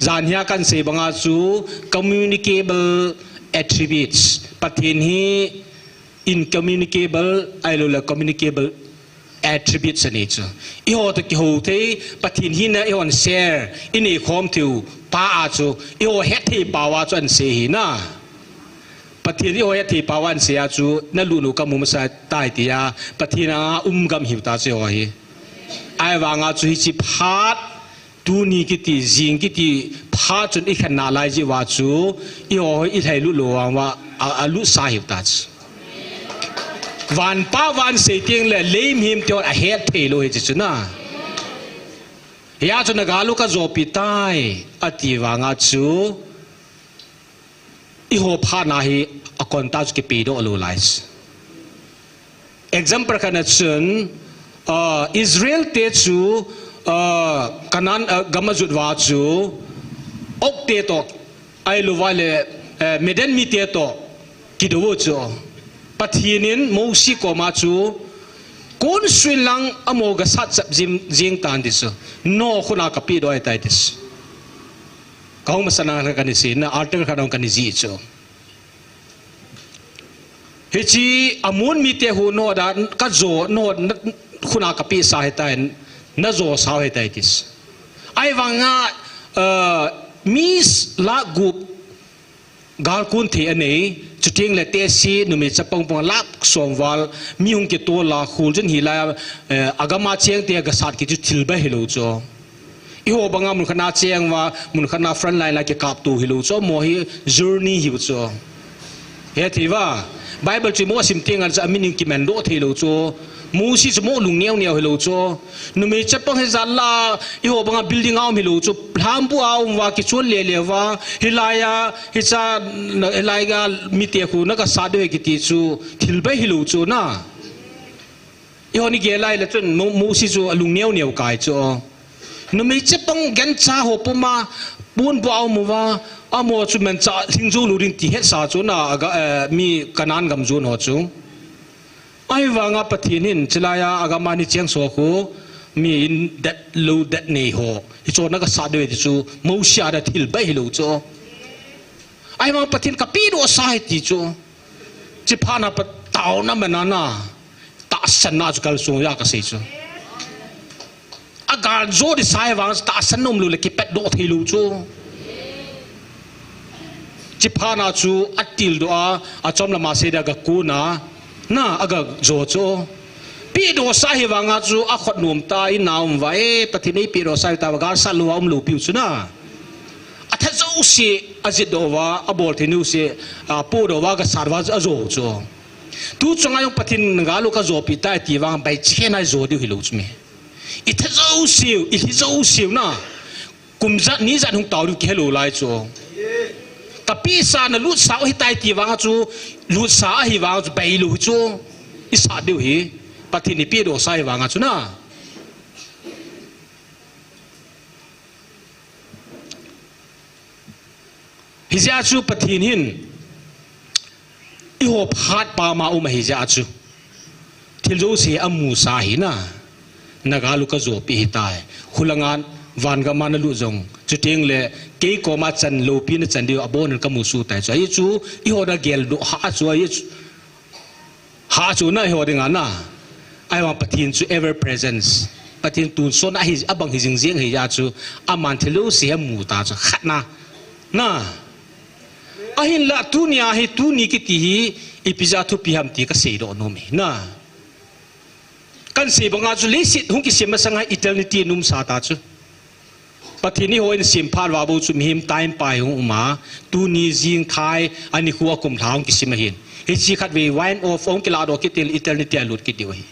Jan hia kahin sei banga chu communicable attributes. Pathen hi incommunicable, ahilouleh communicable attributes anei chu. Eiho toh kihou thei, Pathen hina eihon share inei khom theiu pa a chu, eiho hethei pao a chu ahin sei hina. Pathen eiho hethei pao a ahin sei a chu, nalut u kamu masa tai tia, Pathen a um gam hiu ta chu eiho hi. Ahivanga chu hiche phat, tuni kiti, jing kiti, phat chun ikhen nalai jeh uva chu, eiho hi ilhailut lou vang uva, a, alut sa hiu ta chu. Van pa van sei teng le, lei mihem te hon ahet thei lou hi chu na. Hia chu na gal u kajopi tai, ati vanga chu, eiho phat na hi akonta chu kipei doh lou lai chu. Example khat na chun, ah, Israel te chu, ah, Canaan, ah, gam ajot uva chu, Ok te toh, ahilou va le, eh, Midian mite toh, kidou u chu. Pathen in Mosi koma chu, kon suh in lang amaho gasat chap jing, jing tan ti chu. Nangho khut a kapehdoh ahitai ti chu. Kahung masang a kana sei, na altar khat a kana jih chu. Hiche Ammon mite khu nangho a kajo, nangho khut a kapehsa ahitai, najo sau ahitai ti chu. Ahivanga, uh, mi lakh gup gal kon thei anei, chuteng le tehse, numei chapang pang lakh som val, mi hung kitol a, khul chun hilai a, eh, agam a cheng te gasat kit chu thil bai hilou chu. Eiho banga mun khat a cheng uva, mun khat a front line a kikaptou hilou chu, amaho hi journey hiu chu. Hethei uva, Bible chu amaho asim teng le chu amin in kimandoh theilou chu. Mosi chu amaho lung neo neo hilou chu. Numei chapang hijat la, eiho banga building a um hilou chu. Lhambu a um uva, kichol le le uva. Hilai a, hiche, na, hilai a mite khu nagasat diu ahi kiti chu. Thil bai hilou chu na. Eiho ni gel lai le chun Mo-, Mosi chu alung neo neo kai chu. Numei chapang gancha ho puma, ponbuh a um uva, amaho chu manchah lhing jou lou ding ti hetsa chu na, aga, eh, mi Canaan gam jon ho chu. Ahivanga Pathen hin, chulai a, agam a ni cheng so khu, mi in det lou det nei ho. Hicheho nagasat diu ahi ti chu, Mosi a dia thil bai hilou chu. Ahivanga Pathen kapehdoh sa ahi ti chu. Chuphat na pat taona mana na. Tahsan na chu kalsong a kasei chu. Agal jo di sa ahi vang tahsan nom lou le kipatdoh thei lou chu. Chuphat na chu atildoh a, achom lama sei dia gakon a, na agajo chu. Pehdoh sa ahi vanga chu akhut nom ta in a um uva, eh, Pathen in eipehdoh sa ahi ta uva, galsat lou a um lou piu chu na. Atha jouse, ajitdoh uva, abol thei jouse, apohdoh uva, gasat uva, ajo chu. Tu chunga jong Pathen in gal u kajopi tai ti vang, bai chikhen a ijo diu hilou chu me. Itha jouseu, ilhi jouseu na. Kum jat, ni jat hung tao diu kihelou lai chu. Kapehsa nalutsah u ahitai ti vang chu, lutsa ahi vang chu, bailou hi chu. Isat diu hi. Pathen in eipehdoh sa ahi vang chu na. Hijeh a chu Pathen hin, eiho phat pama um ahijeh a chu. Thil jouse amusa ahi na. Nagal u kajopi ahitai. Khulanga van gam a nalut jong. Chuteng le kei koma chan loupi nachan diu abon in kamusuh tai chu. Ahi chu, eiho nageldoh ha chu, ahi chu. Ha chu na eiho dinga na. Ahivang Pathen chu ever presence. Pathen tonsot na ahi, abang hi jing jing ahijeh a chu. Aman thil jouse amu ta chu. Khat na. Na. Ahinla tunia hi, tuni kiti hi, ipi jeh a thupi ham ti kaseidoh nom e. Na. Kahin sei banga chu leiset hung kisem masanga eternity aumsa ta chu. Pathen in eiho asem phat uva bou chu mihem time pai hung um a, tuni jing thai, anikho akum lha hung kisem ahin. Hiche khatvei one off hung kilahdoh kit teng le eternity a lut kit diu ahi.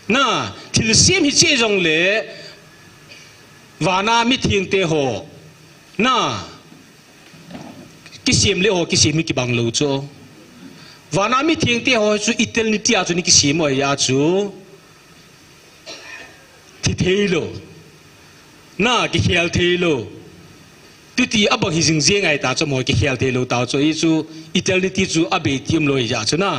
Na, thilsem hiche jongle, vana mithengte ho. Na, kisem le ho, kisem hi kibang lou chu. Vana mithengte ho chu eternity a chu ana kisem u ahi a chu. Thi thei lou. Na, kikhel thei lou. Tuti abang hi jing jing ahi ta chu mo kikhel thei lou ta chu. Hichu eternity chu abei ti umlou ahi a chu na.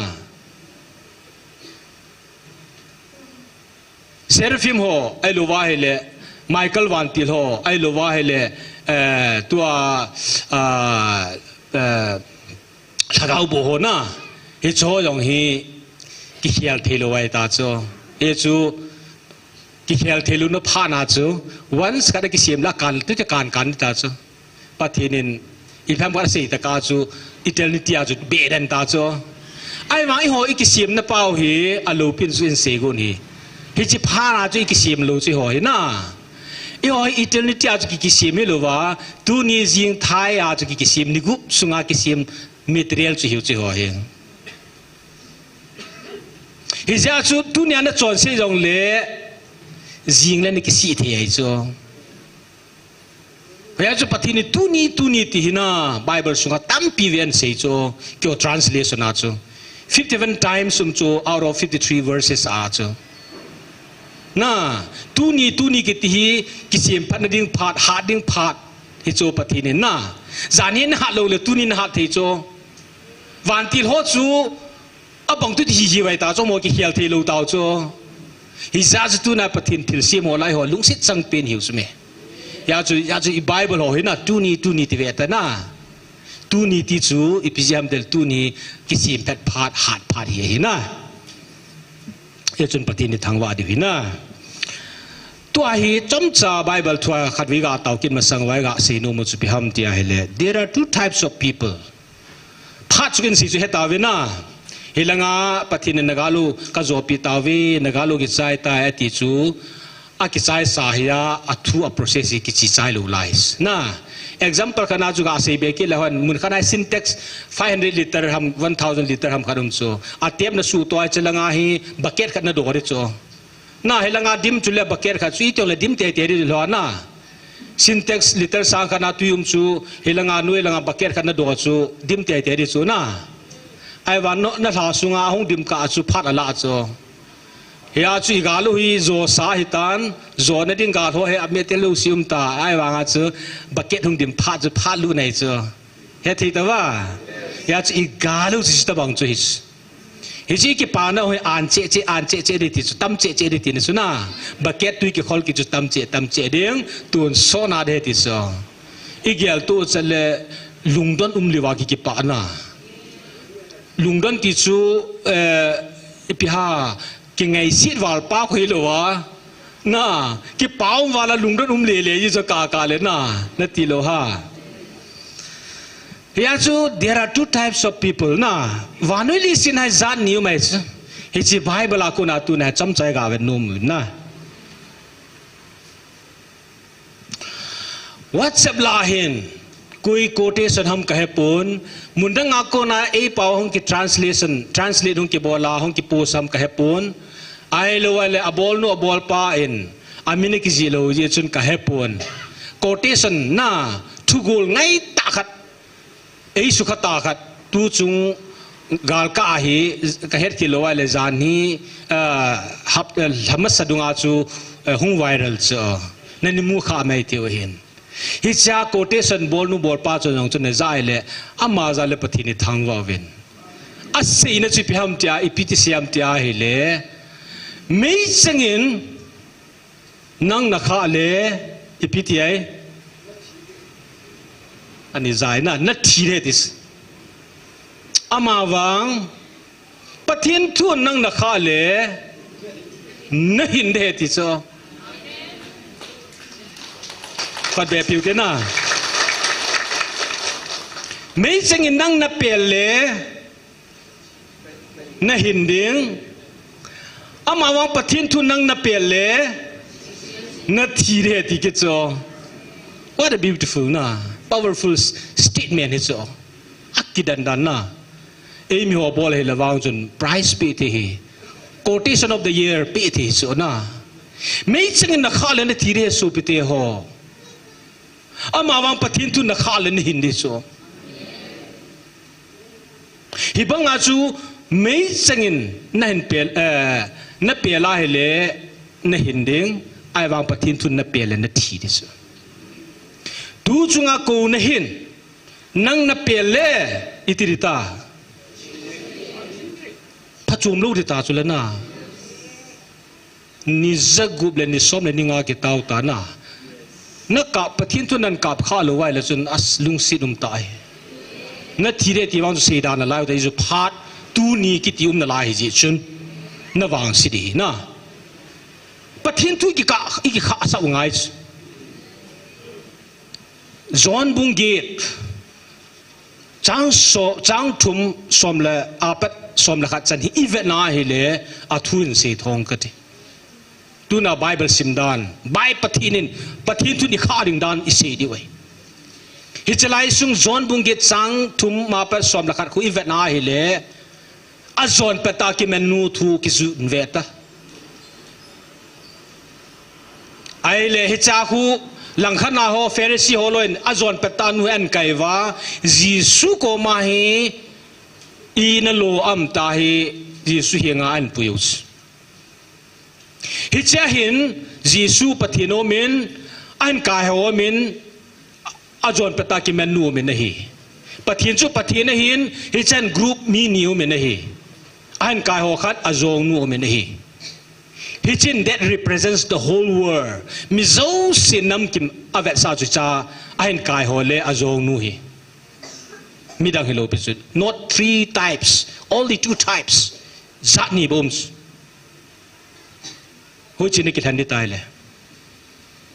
Seraphim ho, ahilouva ahile, Michael vantil ho, ahilouva ahile, eh, tua, ah, eh, lhagao boh ho na, hicheho jong hi, kikhel thei lou ahi ta chu. Hichu, kikhel thei lou na phat na chu, once khat a kisem le kan, tu cha kan kan ta chu. Pathen in, ipi ham khat asei tah a chu, eternity a chu, beh den ta chu. Ahivang eiho i kisemna pau hi, aloupin chu in sei gon hi. Hiche phat a chu i kisem lou chu eiho hi na. Eiho hi eternity a chu ki, kisem hilouva, tuni jing thai a chu ki, kisem ni gup sunga kisem material chu hiu chu eiho hi. Hijeh a chu tunia nachonse jongle, jing le nakisih thei ahi chu. Hijeh a chu Pathen in tuni, tuni ti hi na, Bible sunga tampi vei asei chu, keiho translation a chu. Fifty-one times um chu out of fifty-three verses a chu. Na, tuni, tuni kiti hi, kisemphat na ding phat, hat ding phat, hi chu Pathen in na. Jan hi na hat lou le, tuni na hat thei chu. Vantil ho chu, abang tu ti hi hi vai ta chu, mo kikhel thei lou tau chu. Hijeh chu tuna Pathen thilsem ho lai ho, lungset chang pen hiu chu me. Hijeh chu, hijeh chu i Bible ho hi na, tuni, tuni ti ve ta na. Tuni ti chu, ipi jeh ham tile tuni, kisemphat phat, hat phat hi, hi na. Hijeh chun Pathen ni thangvah diu hi na. Tua hi chomcha Bible thua khat vei ga tao kin masang vai ga sei nom u chu ipi ham ti ahile. There are two types of people. Phat chu kin sei chu he tau ve na. Hilanga Pathen in na gal u ka jopi tau ve, na gal u kichai tai ati chu. A kichai sa hi a, a thu a process hi kichi chai lou lai. Na, example khat na chu ga sei be kit le hon, mun khat na Sintex five hundred liter ham, one thousand liter ham khat um chu. A tep na su toi che langa hi bucket khat na do ri chu. Na, hilanga dim chu le bucket khat chu i tiong le dim tei tei ri lo na. Sintex liter sang khat na tui um chu, hilanga noi langa bucket khat na do chu, dim tei tei ri chu na. Ahivang no, na lha sunga hung dim kah chu phat a la chu. Hijeh chu i gal u hi jo sa hi tan, jo na ding gal ho hi a me te lou si um ta, ahivang a chu bucket hung dim phat chu phat lu nei chu. He thei ta va? Hijeh chu i gal u chu tabang chu hi. Hiche kipana hi an che che, an che che di ti chu, tam che che di ti na chu na. Bucket tui kikhol kit chu tam che, tam che ding, tun so na de ti chu. I gel tu chat le lungdon um liu va ki kipana. Lungdon ti chu, eh, ipi ham, kingaiset val pa khu hilou a. Na, kipa um val a lungdon um le le ji chu ka ka le na, na ti lou ham. Hijeh chu, there are two types of people na. Vannoi leiset a hi jat ni um ahi chu. Hiche Bible a kona tuna chomcha i ga ve nom u na. WhatsApp lah a hin, koi quotation ham ka he pon, mun dang a kona ei pao hung ki translation, translate hung kibol a, hung ki post ham ka he pon, ahilou le a bol nu a bol pa in, a min a kijih lou jeh chun ka he pon. Quotation na, thugol ngai tah khat, ei sukha tah khat, tu chung galkah a hi, ka het kit lou a le jan hi, ah, hap, eh, lha masa dung a chu, eh, hung viral chu, na ni mu kha mai ti u hin. Hiche a quotation bol nu bol pa chu jong chu na ja le, ama ja le Pathen ni thangvah uvin. A seina chu ipi ham ti a, ipi ti sei ham ti ahile, meichang in, nang na khah le, ipi ti ai? Ani jai na, na thi de ti chu. Ama vang, Pathen thu nang na khah le, na hin de ti chu. Pat be piu ke na. Meichang in nang na pel le, na hin ding. Ama vang Pathen thu nang na pel le, na thi de ti ke chu. What a beautiful na, powerful s-, statement hi chu. A kidan dan na. Ei mi ho bol hi le vang chun prize pe thei hi. Quotation of the year pe thei hi chu na. Meichang in na khah le na thi de sopi te ho. Ama vang Pathen thu na khah le na hin de chu. Hibang a chu meichang in na hin pel, eh, na pel a hile na hin ding, ahivang Pathen thu na pel le na thi de chu. Tu chunga kou na hin, nang na pel le, iti di ta. Phachom lou di ta chu le na. Ni jagup le ni som le ni nga kitao ta na. Na kap, Pathen thu nan kap khah lou vai le chun a lungset um ta hi. Na thi de ti vang chu seidan na lai u ta hi chu phat tuni kiti um na lai hi jeh chun. Na vangset di hi na. Pathen thu i kikah, i kikhah sah u ngai chu. John bung get. Chang so, chang thum som le apat som le khat chan hi i vet na hile a thu in sei thong ka ti. Tuna Bible sim dan, Bai Pathen in, Pathen thu ni kha ding dan i sei diu ahi. Hiche lai sung John bung get chang thum ma pat som le khat khu i vet na hile, a jon pet a kimen nu thu kijun ve ta. Ahile hiche khu langkhat na ho Pharisee ho loi in a jon pet a nu an kai va, Jesu koma hi Ina lo am ta hi Jesu hi nga an pui u chu. Hichea hin Jesu Pathen umin, ahin kaiho umin, ajon peta kiman nu umin ahi. Pathen chu Pathen ahin, hichan group mi ni umin ahi. Ahin kaiho khat ajong nu umin ahi. Hichin that represents the whole world. Mi jouse namkim avetsah chu cha, ahin kaiho le ajong nu hi. Midang hilou pi chu. Not three types, only two types. Jat ni bou um chu. Huchi ni kilhen di tai le.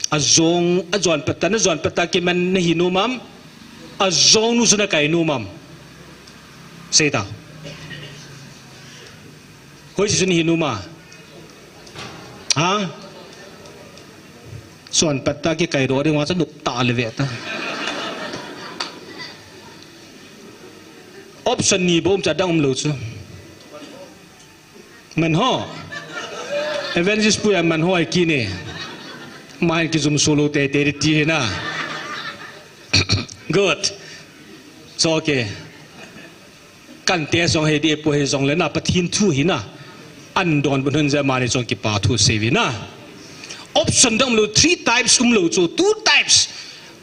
Ajong, ajon peta, najon peta kiman nahi nom am. Ajong nu chu nakai nom am. Sei ta. Huchi chu nahi nom a. Ha? Jon peta kikai do ding ma chu nup ta le ve ta. Option ni bou um cha dang um lou chu. Man ho. Evangelist pu ya man ho ai ki ne. Mai ki zum solo te te ti na. Good. So okay. Kan te jong he di pu he jong le na Pathen thu hi na. An don bun hun ja mani jong kipa thu se vi na. Option dang um lou three types um lou chu two types.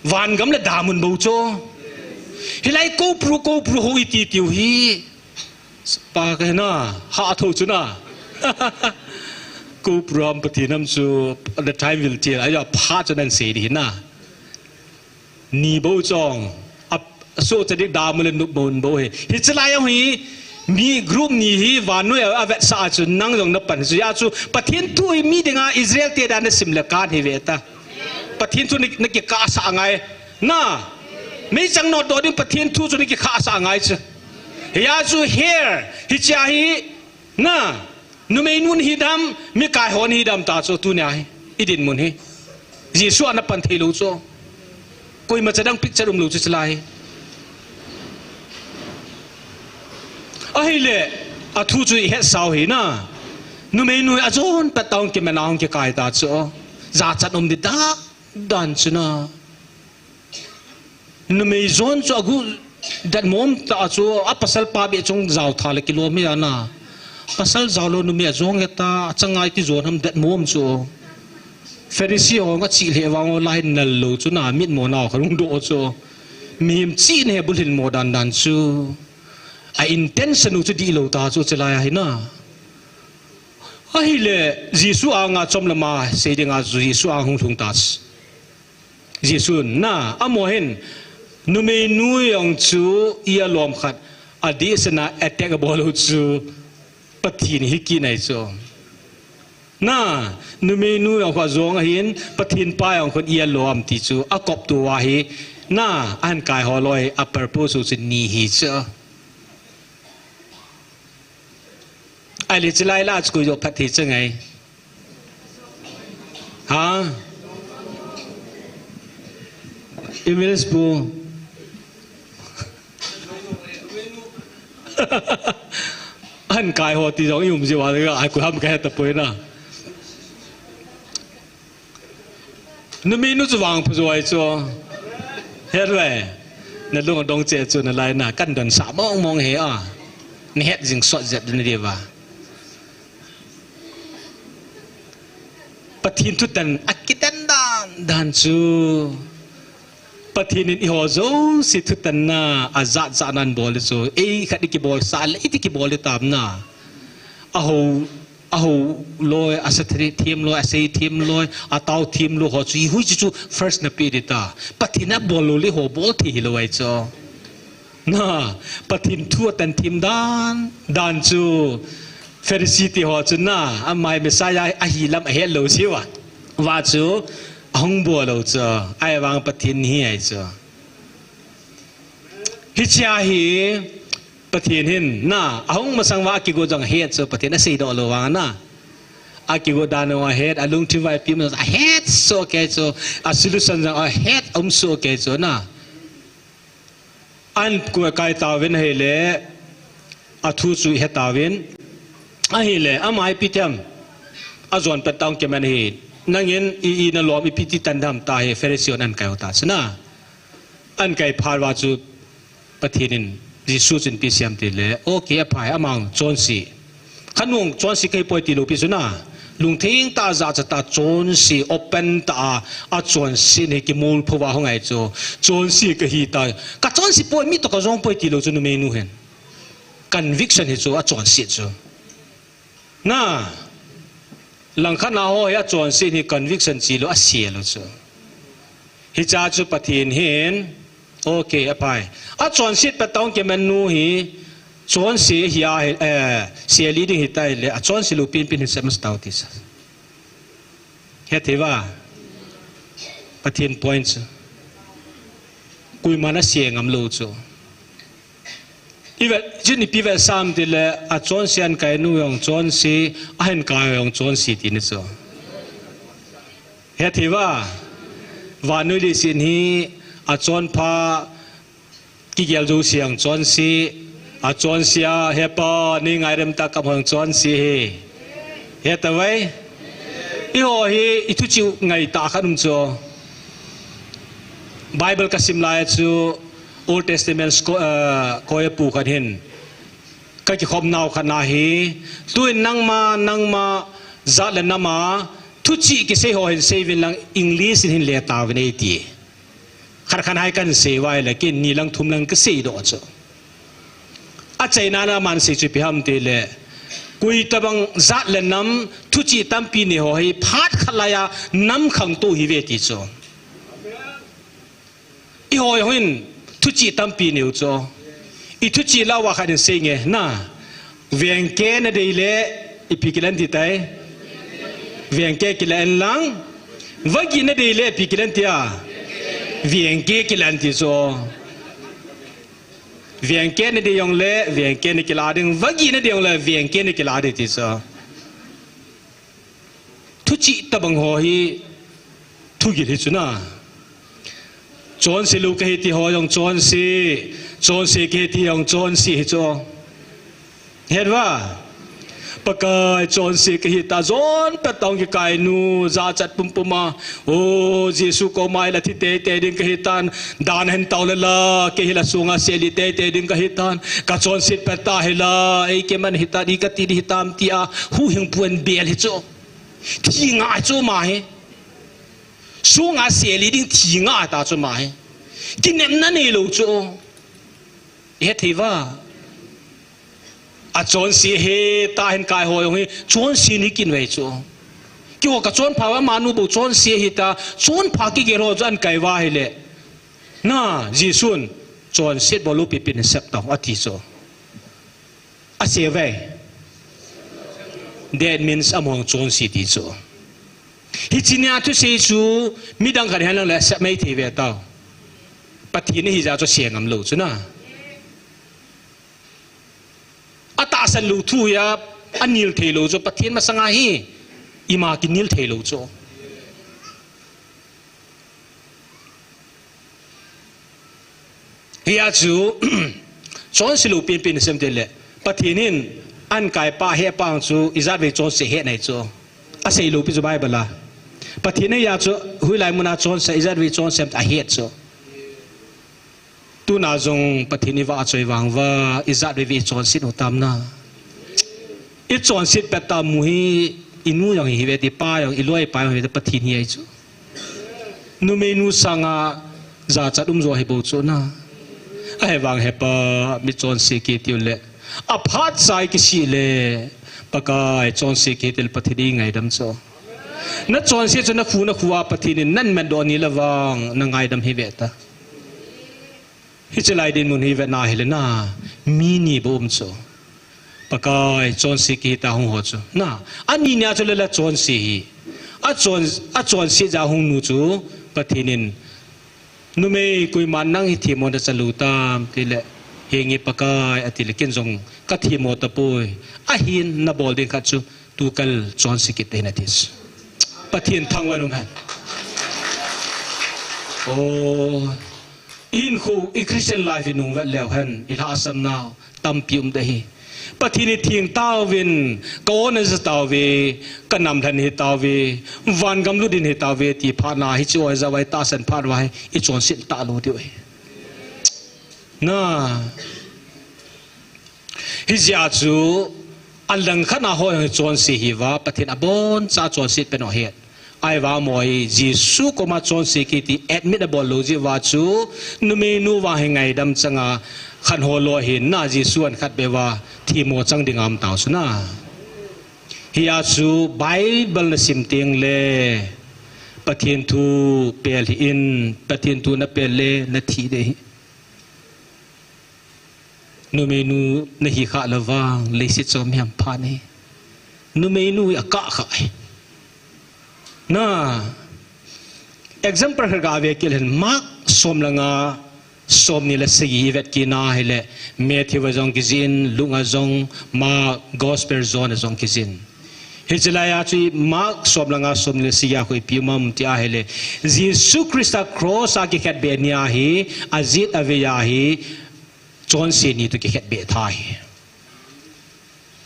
Van gam le damun bou chu. Hilai ko pru ko pru ho iti tiu hi. Pa ka na, ha tho chu na. Ko pru am Pathen am chu, the time will tell. Aya pha chu nan sei di na. Ni bou chong. A so cha dik damun le nup bou bou he. Hichelai hi, mi group ni hi, vannoi avetsah chu, nang jong napan chu. Ya chu, Pathen thu hi mi dinga Israel te dan nasim le kan hi ve ta. Pathen thu na, nakikah sah ngai. Na. Meichang not do ding Pathen thu chu nakikah sah ngai chu. Hiya chu here. Hichea hi. Na. Numei nu hi dam, mi kaiho hi dam ta chu tunia hi. I dinmun hi. Jesu ana pan thei lou chu. Koima cha dang picture um lou chu chilai. Ahile, athu chu i het sau hi na. Numei nu ajon peta hung kiman a hung kikai ta chu. Jachat um di ta dan chu na. Numei jon chu agu dat mom ta chu a pasal pa be chung jao tha le kilom hi ana. Pasal jao lou numei ajong he ta, achang ngai ti jon ham dat mom chu. Pharisee ho nga chi le vang o lai nal lou chu na mit mo na kha lung do chu. Mihim chi ne bul hin mo dan dan chu. A intention u chu di lou ta chu chilai a hi na. Ahile Jesu anga chom lama sei dinga Jesu ang hung lhung ta chu. Jesu na, amo hin, numei nu jong chu i alom khat, a di sana attack a bol u chu, Pathen hi kinai chu. Na, numei nu jong kha jong ahin, Pathen pa jong khun i alom ti chu, a kop tu a hi, na, ahin kaiho loi, a purpose u chu ni hi chu. Ahile chilai la chu koi jo phat hi chu ngai. Ha? Emails pu. An kai ho ti jong i um jiu a, ai ku ham ka he ta poi na. Numei nu chu vang pha jo ai chu. Het ve. Na lung adong che chu na lai na kan don sa mong mong he a. Na het jing sot jet na di va. Pathen thutan a kitan dan dan chu. Pathen in eiho jouse thutanna a jat jat nan bol chu. Ei khat i kibol sa le i ti kibol tam na. A ho, a ho loi, a sa thri-, thim loi, a sei thim loi, a tao thim loi ho chu i hui chu chu first na pe di ta. Pathen a bol lou le ho bol thei hi lou ai chu. Na, Pathen thu a tan thim dan, dan chu Pharisee te ho chu na, amai Messiah ahi lam a het lou si va. Va chu, ahung bol lou chu, ai vang Pathen hi ai chu. Hichia hi, Pathen hin, na, ahung masang va a kigo jong a het chu, Pathen a sei doh lou vang na. A kigo dan jong a het, a lungthim va ipi um jong a het so ke chu, a solution jong a het um so ke chu na. An ku kai tauvin ahile, a thu chu i he tauvin. Ahile, ama ipi ti ham. A jon pet tang ke man hi. Nangin i, i na lom ipi ti tan dam ta hi, Pharisee hon an kai u ta chu na. An kai phat va chu Pathen in Jesu chun ipi asei em tile, okay, aphai, amang chonse. Khanung chonse kahi poi tilou pi chu na. Lungthim tah a jachat tah a chonse, open tah a, achonset hi kimol pho a hung ahi chu. Chonse kahi tai. Kachonse poi, mi toh kajong poi tilou chu numeinu hin. Conviction hi chu, achonset chu. Na, langkhat a ho hi achonset hi conviction chilou, asei lou chu. Hiche chu Pathen hin, okay, aphai. Achonset pet tah a hung kiman nu hi, chonse hi a, eh, seli ding hitai le, achonse lou penpen hi sep masa tau ti sa. Hethei uva. Pathen point chu. Koiman asei ngam lou chu. Ivet, chun ipi vetsah em tile, achonse ahin kai nu jong chonse, ahin kai jong chonse ti ni chu. Hethei uva, vannoi leiset hi, achonpha, kigel jouse jong chonse, achonse a, hepa, nei ngaidam tah a kap ho jong chonse ahi. Heta uve? Eiho hi, ithuchih u ngai tah khat um chu. Bible kasim lai chu Old Testament scho-, eh, koi a pu khat hin. Kakikhop nau khat na hi. Tuin nangma, nangma, jat le nam a, thuchih kisei ho hin sei uvin lang English in hin le tauvin eiti. Khat khat hai kahin sei uva ahile, ken ni lang thum lang kasei doh chu. Achaina na aman sei chu ipi ham tile, koi tabang jat le nam thuchih tampi nei ho hi phat khat laiya nam khangtou ihiuve ti chu. Eiho hin thuchih tampi nei u chu. Ithuchih lah uva khat in sei nge na. Vengke nadei le ipi kilah in ti tai. Vengke kilah in lang. Vagih nadei le ipi kilah in ti a. Vengke kilah in ti chu. Vengke nadei jongle, vengke nakilah ding, vagih nadei jongle, vengke nakilah ding ti chu. Thuchih tabang ho hi, thugil hi chu na. Chonse lou kahi ti ho jong chonse, chonse kahi ti jong chonse hi chu. Hethei uva. Pakai chonse kahi tah, jon pet tah a hung kikai nu, jachat pumpum a. O, Jesu koma ahile thi teitei ding kahi tan, dan ahin tao le la, kei hile sunga seli teitei ding kahi tan, kachonset pet tah hi la, ei keiman hitan, i kati ding hitam tia, huhhingpu ahin bel hi chu. Thi ngai chu ama hi. Sunga seli ding thi ngai tah chu ama hi. Kinepna neilou chu. Hethei uva. Achonse ahi tah a ahin kai ho jong hi, chonse ni kin uve chu. Keiho kachonpha uva amanu bou chonse ahi tah, chonpha kigel ho chu ahin kai uva ahile. Na, Jesun, chonset bol lou penpen sep tau, ati chu. Asei uve. That means amahon chonse ti chu. Hiche nia thusei chu, midang khat hin lang le sep mai thei uve tau. Pathen ahijeh chu sei ngam lou chu na. Atahsan lou thu hi a, anil thei lou chu Pathen masanga hi, ima kinil thei lou chu. Hia chu, chonse lou penpen sem tile, Pathen in ahin kaipa hepa chu, ijat vei chonse ahet nai chu. Asei lou pi chu Bible a. Pathen in hia chu, hoilai muna chonse, ijat vei chonse ahet chu. Tuna jong Pathen ivahchoi vang uva, ijat vei vei ichonset u tam na. Ichonset pet tah mu hi, inu jong hi ve ti pa jong, iloi pa jong hi ve ti Pathen hi ahi chu. Numeinu sanga jachat um jo ahi bou chu na. Ahivang hepa mi chonse kit tiu le. Aphat cha ikisih le. Pakai chonse kit til Pathen in eingaidam chu. Nachonse chu nakhu nakhu a Pathen in nahin matdoh ni le vang nangaidam hi ve ta. Hiche lai dinmun hi ve na hile na, mi ni bou um chu. Pakai, chonse kit ta hung ho chu. Na, ani nia chu le la chonse hi. Achon, achonse ja hung nu chu, Pathen in, numei koiman nang hi themmo nachan lou tam, tile, henge Pakai, atile, ken jong kathemmo tapoi. Ahin nabol ding khat chu, tukal chonse kit tein ati chu. Pathen thangvah in um hen. Oh. Ihinkho, i Christian life inung vet leu hen, ilhahsam nau tampi um ding ahi. Pathen itheng tauvin, ka-o naja tauve, kanam lhen ahi tauve, vangam lut ding ahi tauve, ti phat na, hiche o hi ja uva itahsan phat uva hi, ichonset talou diu ahi. Na, Hijeh a chu, alang khat a ho jong hi chonse hiuva, Pathen abonchan chonset pen u ahet. Ahivang amaho hi Jesu koma chonse kiti admit abol lou jeh uva chu, numeinu vang hi ngaidam chang a, khat ho lou ahin na, Jesu in khat beh uva themmo chang ding aum tau chu na. Hijeh a chu Bible nasim teng le, Pathen thu pel hih in, Pathen thu napel le nathi ding ahi. Numeinu nahi khah lou vang, leiset chom hiam pha nahi. Numeinu hi akah kha ahi. Na, example khat gave kit leng, Mark som le nga, som ni le sagi hi vet kit na hile, Matthew a jong kijih in, Luke a jong, Mark, Gospel John a jong kijih in. Hiche lai a chu Mark som le nga, som ni le sagi a khu ipi um am ti ahile, Jesu Christa cross a kikhetbeh ni a hi, ajet avei a hi, chonse ni toh kikhetbeh tha ahi.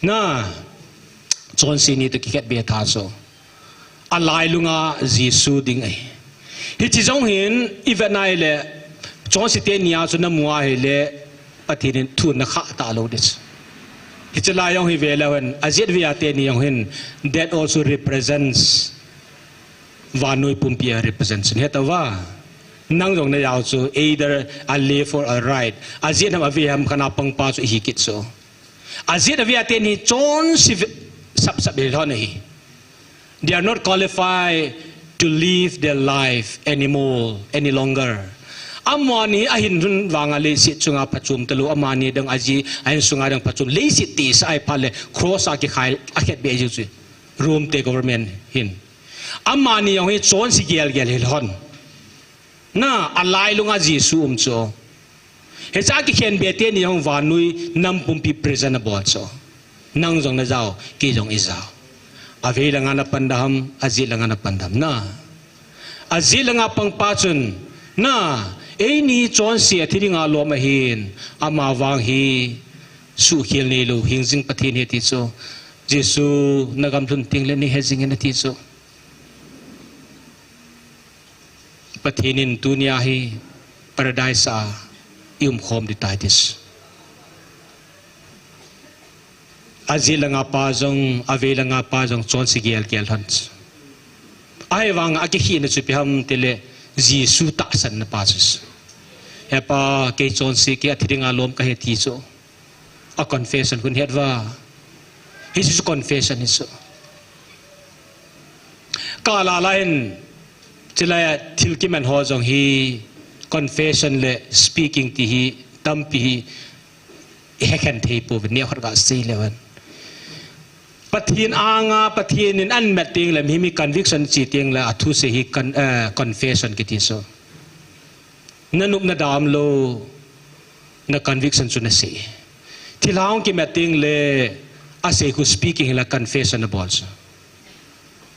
Na, chonse ni toh kikhetbeh tha chu. Alailunga Jesu ding ahi. Hiche jong hin, ivet na hile, chonse teni a chu namu a hile, Pathen in thu nakhah talou ding chu. Hiche lai jong hi ve leu hen, ajet avei a teni jong hin, that also represents vannoi pumpi a represents. Hetauva, nang jong najao chu, either a left or a right. Ajet ham avei ham khat a pangpa chu ihi kit chu. Ajet avei a teni chonse ve-, sap sap ve lhon ahi. They are not qualified to live their life anymore, any longer. Amani ahin lhun vang a leiset chunga phachom talou, amani dang aji, a insunga dang phachom, leiset tisa ahi phat le, cross a kikhai, akhetbeh jiu chu. Rome te government hin. Amani jong hi chonse gel gel hi lhon. Na, alailunga Jesu um chu. Hiche a kikhenbeh teni jong vannoi nam pumpi present abol chu. Nang jong najao, kei jong ijao. Avei langa napan dem ham, ajet langa napan dem na. Ajet langa pangpa chun, na, eini chonse a thi dinga lom ahin, ama vang hi, suhkhel neilou, hingjing Pathen ahi ti chu. Jesu nagam lhun teng le neihe jing in ati chu. Pathen in tunia hi paradise a i umkhom ding tai ti chu. Ajet langa pa jong, avei langa pa jong chonse gel gel lhon chu. Ahivang a kikhehna chu ipi ham tile Jesu tahsanna pa chu. He Pa, kei chonse, kei athi dinga lom kahi ti chu. A confession khu nahet uva. Hiche chu confession hi chu. Kala la hin, chulai a thil kiman ho jong hi confession le speaking ti hi tampi hi ihekhen thei pouve, neokhat gasei leu hen. Pathen anga, Pathen in ahin mat teng le, mi, mi conviction che teng le, athusei hi con-, eh, confession kiti chu. Nanop nadam lou, na conviction chu nasei. Thilha hung kimat teng le, asei khu speaking hila confession abol chu.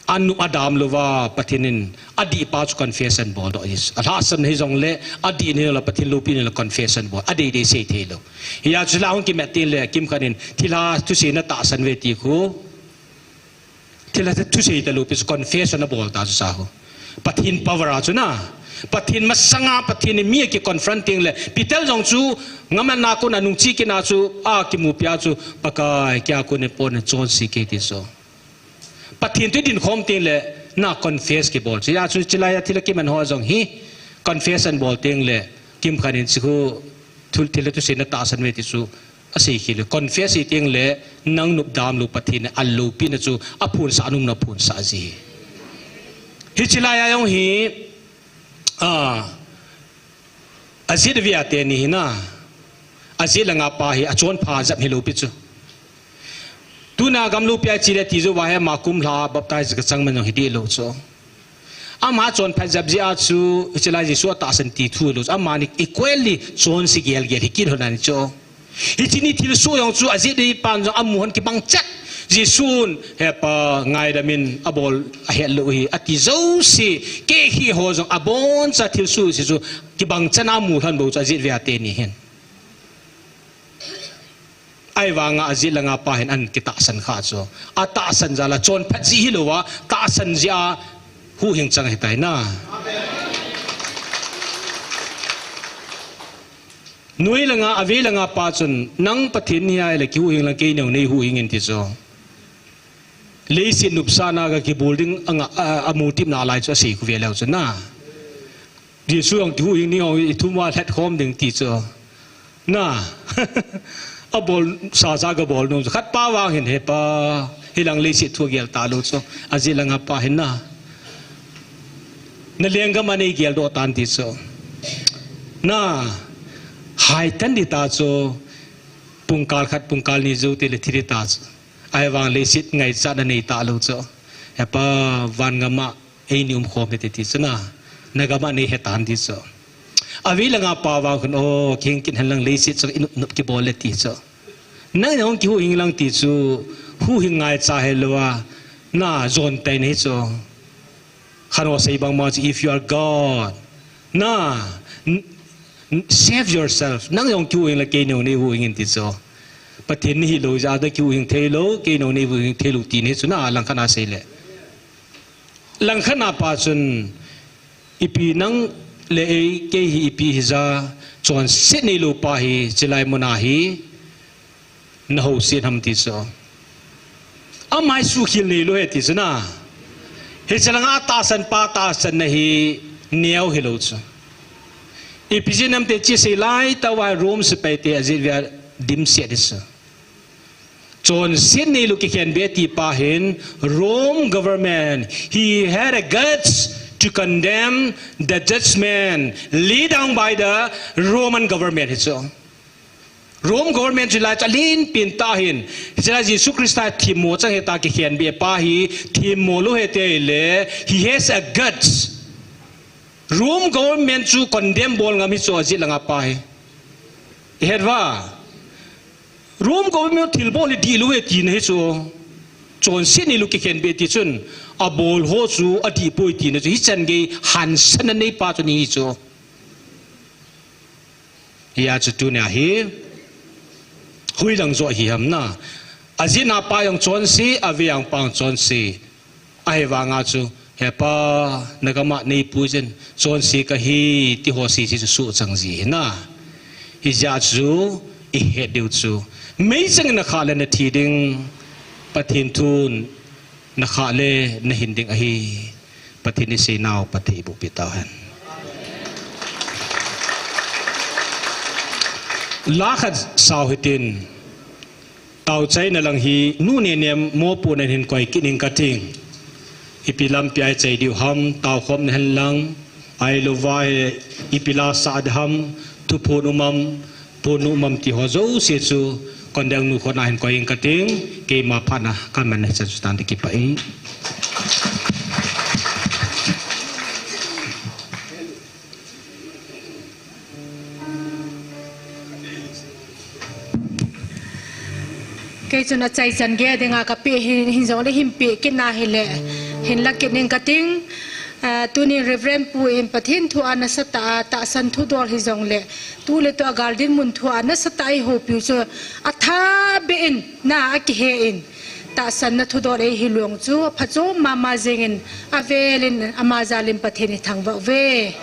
Anop adam louva, Pathen in adih pa chu confession bol doh ahi. Alhahsam hijongle, adih hijongle, Pathen loupina hijongle confession bol. Adei dei sei thei lou. Hia chu thilha hung kimat teng le, kimkhat in, thilha thusei natahsan uve ti khu. Thilha thusei talou pi chu confession abol ta chu sa ho. Pathen power a chu na. Pathen masanga, Pathen in mi akiconfront teng le. Peter jong chu ngamatna kona nungche kit na chu akimupi a chu Pakai keiya kon in pon in chonse kei ti chu. Pathen toh idinkhom teng le na confess kibol chu. Hia chu chulai a thilha kiman ho jong hi confession bol teng le kimkhat in chu khu thil, thilha thusei natahsan uve ti chu. Asei khel le, confess hi teng le, nang nop dam lou Pathen in aloupina chu, aphonsah, anomna aphonsah ji. Hiche lai a jong hi, a, ajet avei a teni hi na, ajet langa pa hi, achonpha jep hilou pi chu. Tuna gam loupi a che le ti jouva hi ama kum lha baptize kachang man jong hi dih lou chu. Ama chonpha jep jeh a chu, hiche lai Jesu atahsan ti thu lou chu. Amani equally chonse gel gel hi kit lhon ahi chu. Hiche ni thilsoh jong chu ajet avei pan jong amu lhon kibang chet. Jesun, He Pa, ngaidam in abol ahet lou hi, ati jouse, kei hi ho jong aboncha thilsoh jouse chu kibang chet a amu lhon bou chu ajet avei a teni hin. Ahivanga ajet langa pa hin ahin kitahsan kha chu. Atahsan jal a chonphat ji hilouva, tahsan jeh a huhhing chang ahitai na. Noi langa, avei langa pa chun, nang Pathen nahi ahile kihuhhing lang kei neo neihuhhing in ti chu. Leiset nopsahna a kibol ding anga, a, amutipna lai chu asei khu ve leu chu na. Jesu jong kihuhhing ding jong ithum uva lhatkhom ding ti chu. Na. Abol sasa kabol nom chu. Khat pa vang hin he pa. Hilang leiset thu agel talou chu. Ajeh langa pa hin na. Na lenggam a neigel doh tan ti chu. Na. Haitan ding ta chu. Pungkal khat, pungkal ni jou teng le thi ding ta chu. Ahivang leiset ngaichatna nei talou chu. He pa van gam a eini umkhom hite ti chu na. Na gam a neihe tan ti chu. Avei langa pa vang khun o, kihing kit hen lang leiset chu inop nop kibol le ti chu. Nang nahung kihuhhing lang ti chu, huhhing ngaicha helou a, na jon tai nahi chu. Khat ho sei bang ma chu, if you are God, na, n-, n-, save yourself. Nang jong kihuhhing le kei neo neihuhhing in ti chu. Pathen nahi lou jeh a kihuhhing thei lou, kei neo neihuhhing thei lou ti nahi chu na, langkhat a sei le. Langkhat a pa chun, ipi nang le ei, kei hi ipi hija, chonset neilou pa hi, chilai mun a hi, na housen ham ti chu. Ama hi suhkhel neilou ahi ti chu na. Hiche langa tahsan pa tahsanna hi neo hilou chu. Ipi jeh ham ti chu sei lai tah uva Rome sepai te ajeh uva dimset ding chu. Chonset neilou kikhenbeh ti pa hin Rome government, he had a guts to condemn the judgment laid down by the Roman government hi chu. Rome government chu lai chu alen pen tah hin, hiche lai Jesu Christa themmo chang hita kikhenbeh pa hi, themmo lou hite le, he has a guts. Rome government chu condemn bol ngam hi chu ajeh langa pa hi. Ihet uva. Rome government thilbol hi dihlou ahi tina hi chu. Chonset neilou kikhenbeh ti chun, abol ho chu adih poi tina chu. Hichan gei hansanna nei pa chu nahi chu. Hijeh a chu tunia hi, hoilang joh hi ham na. Ajeh a pa jong chonse, avei a pa jong chonse. Ahivanga chu, he pa, na gam a neipui jin, chonse kahi, ti ho sese chu sohchang ji hi na. Hijeh a chu, ihet diu chu. Meichang in nakhah le nathi ding, Pathen thun, nakhah le nahin ding ahi. Pathen in iseinau phatthei eiboh peh tauhen. La khat sao hitin. Taochaina lang hi nu Nenem mopohna in hin koi kit ing kating. Ipi lampi a ichai diu ham, taokhomna hen lang, ahilouva hi ipi la sah ding ham, thuphon um am, phon um am ti ho jouse chu, kondang nu khut na hin koi ing kating, keima phat na kaman na hichan chu tante kipah e. Kei chun achaichan gei dinga kapeh hin, hin jongle hin peh kit na hile, hin la kit ning kating, ah, tunin Reverend Pu in Pathen thu a nasatah a, tahsan thudol hijongle, tu le tu a gal dinmun thu a nasatah a eihopiu chu, athah beh in, na akihe in. Tahsanna thudol eihil u chu, phachom mama jingin, avelin, ama jalin Pathen ithangvah uve.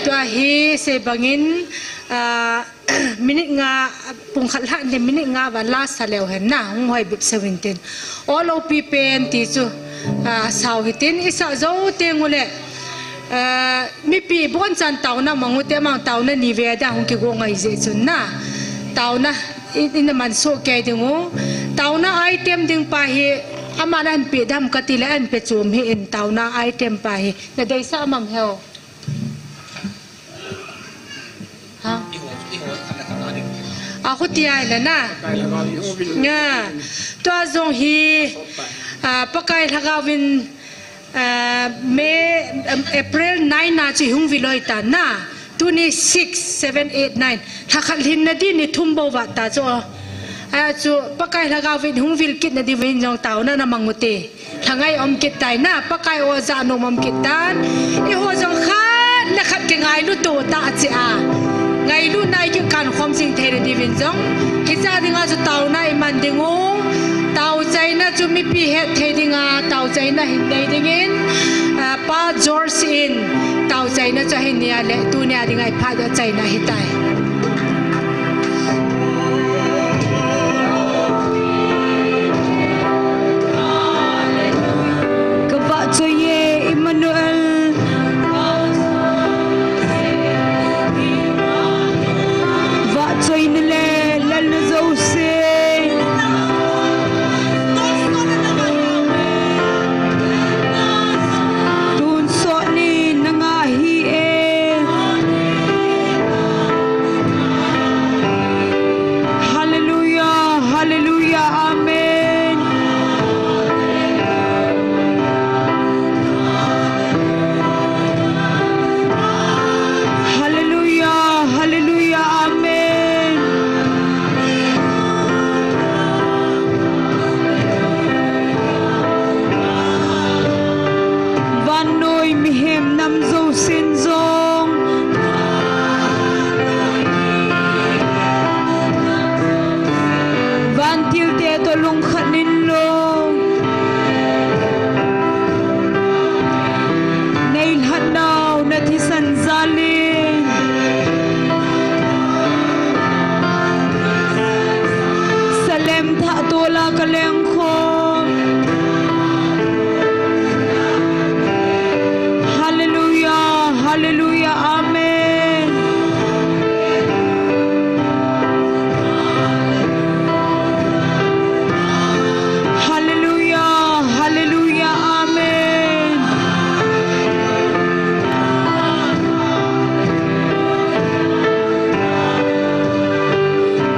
Tua hi, sei bangin, ah, minute nga, pung khat lhah in minute nga va la sa leu hen na, hung hoi bep seh intin. O lopi pen ti chu, ah, sao hitin, isah jou teng ule, ah, mipi bonchan taona mang ute, amang taona ni ve da hung kigo ngai jeh chun na. Taona, I, ina man soh kei ding u. Taona item ding pa hi, ama na anpe dam kati le anpe chom hih in taona item pa hi. Na deisah a mang heo. Ha? A, khuti ai le na. Nga. Tua jong hi, a, Pakai Lhagao vin Ah, May, um, April nine na chu ihung vil loi tan na. Tuni six, seven, eight, nine. Lha khat lhinna din ni thum bou vat ta chu. Ah, chu Pakai Lhagao vin hung vil kit na diuvin jong taona na mang ute. Lha ngai um kit tai na, Pakai o ja nom um kit tan. Eiho jong khat le khat kingailu to ta che a. Ngailu nai kikan khom jing thei na diuvin jong. Hiche dinga chu taona iman ding u. Taochaina chu mipi het thei dinga, taochaina hin nei dingin, ah, Pa George in, taochaina chu ahin nei a le, tunia dinga iphat doh chaina ahitai. Kalengkho. Hallelujah, hallelujah, amen. Hallelujah, hallelujah, amen.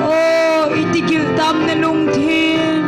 Oh, iti giltam na lungthim.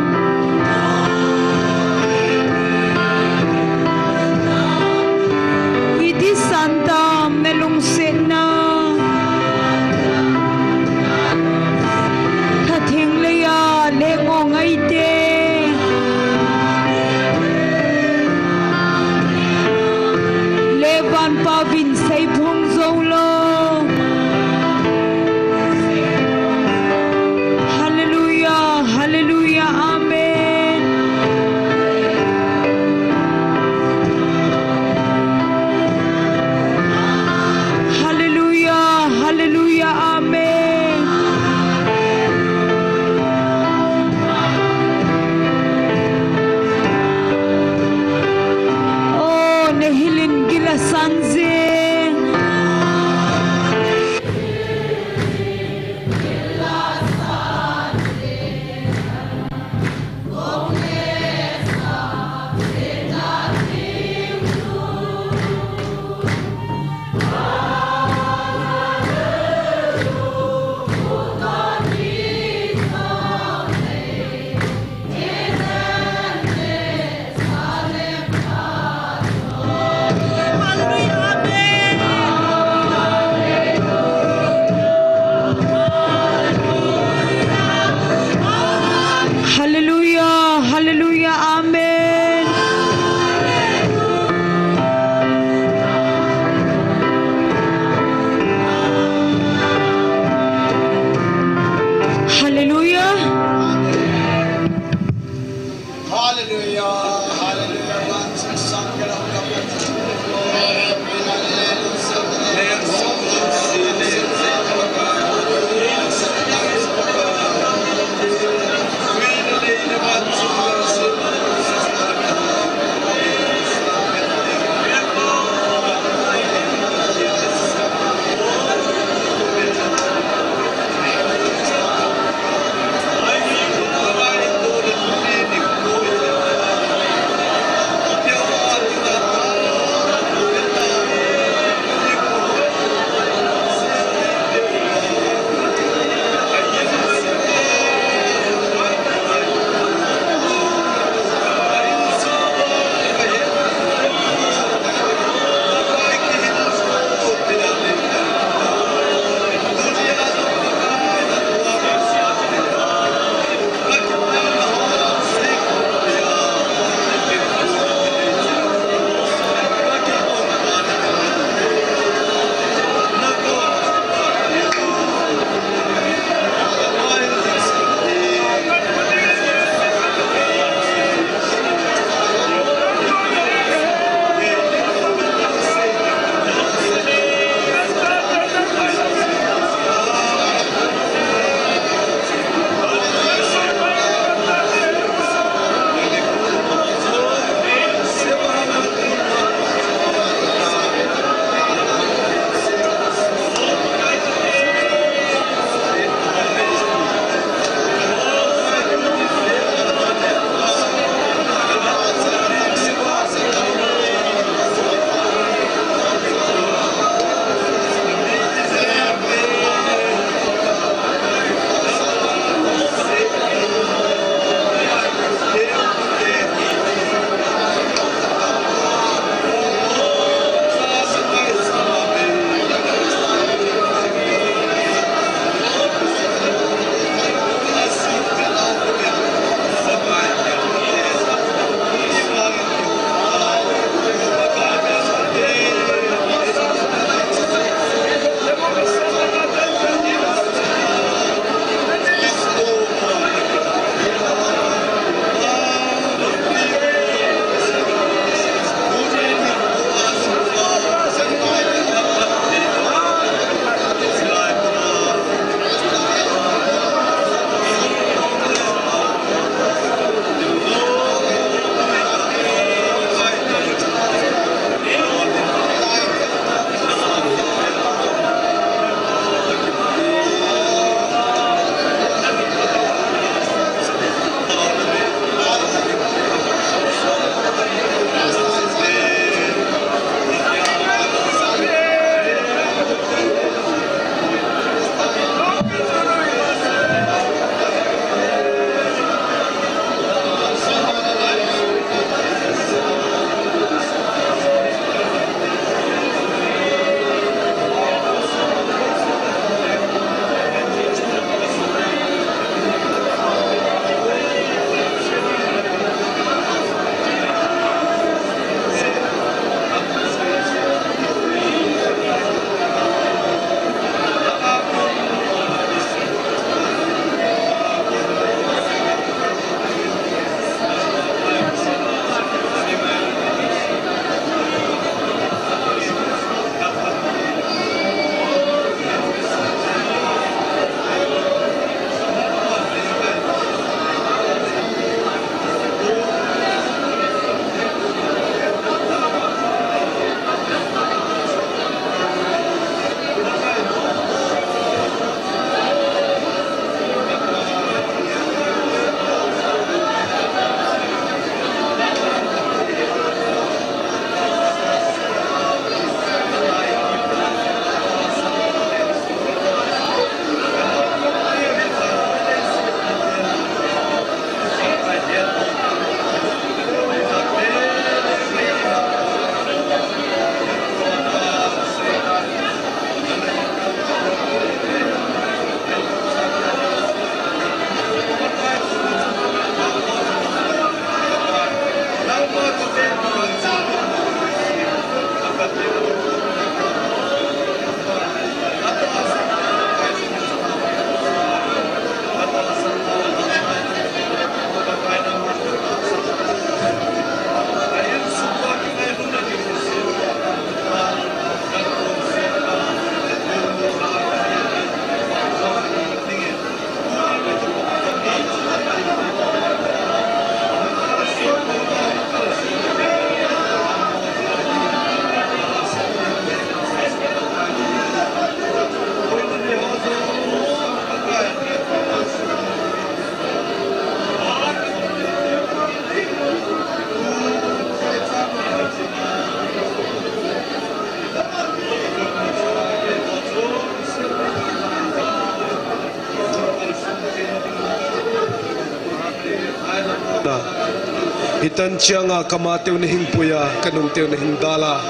Hitan chianga kamateu nahing puiya, kanungteu nahing dala.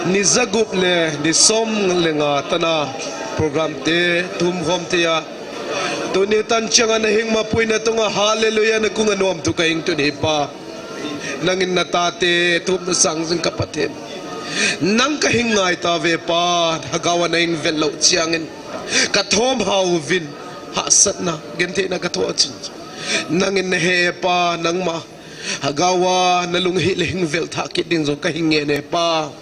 Ni jagup le ni som le nga tana program te thum khom teya. Tuni tan chianga nahing mapuina tunga hallelujah nakunga nom thu kahing tun hi Pa. Nangin natate thum nasang jing ka Pathen. Nang kahing ngai tave Pa, lhagaova nahing vel lou chiangin. Kathom hauvin, hahsatna, gentheina kathoh chin. Nangin nahe Pa, nangma. Lhagaova nalung hile hing vel thah kit ding jong kahing ngen e Pa.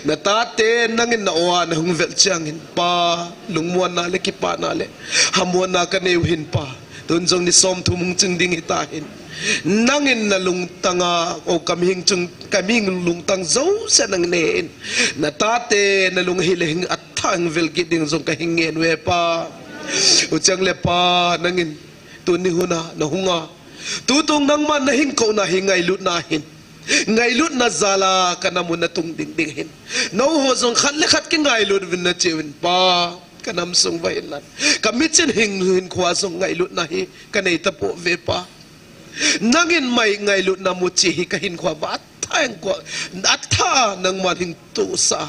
Natate nangin na-o a nahung vel chiangin Pa, lungmonna le kipana le hamonna kaneiu hin Pa. Tun jong ni som thum hung ching ding hitahin. Nangin nalungtanga, o kamihing chung, kamihing lungtang jouse nangin nahe in. Natate nalung hile hing athah hing vel kit ding jong kahing ngen uve Pa. Uchang le Pa nangin tuni huna nahunga. Tutung nangman nahing kouna hi ngailutna hin. Ngailutna jala kanam u natung ding ding hin. Nangho jong khat le khat kingailut uvin nache uvin Pa. Kanam sung vahin lan. Kamichin hing hinkhoa jong ngailutna hi kanei tapouve Pa. Nangin mai ngailutna muchi hi kahinkhoa va athah hing ko, athah nangman hing tohsa.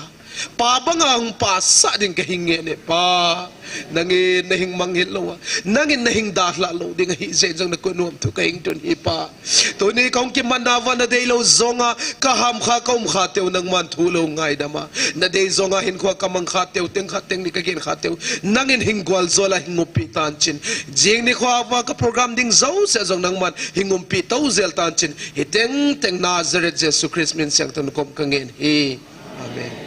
Pa banga hung pasah ding kahing ngen e Pa. Nangin nahing manghil louva, nangin nahing dalhah lou ding ahi jeh jong nakunga nom thu kahing tun hi Pa. Tuni kahung kimanna uva nadeilou jonga, kaham kha, kaum kha teu nangman thu lou ngaidama. Nadei jonga hinkhoa kamang kha teu, teng khat teng ni kagen kha teu. Nangin hing gualjola hing umpi tan chin. Jing nikhoa ka program ding jouse jong nangman hing umpi tou jel tan chin. Hiteng teng Nazareth Jesu Christ min siangthou in kom kangen hi. Amen.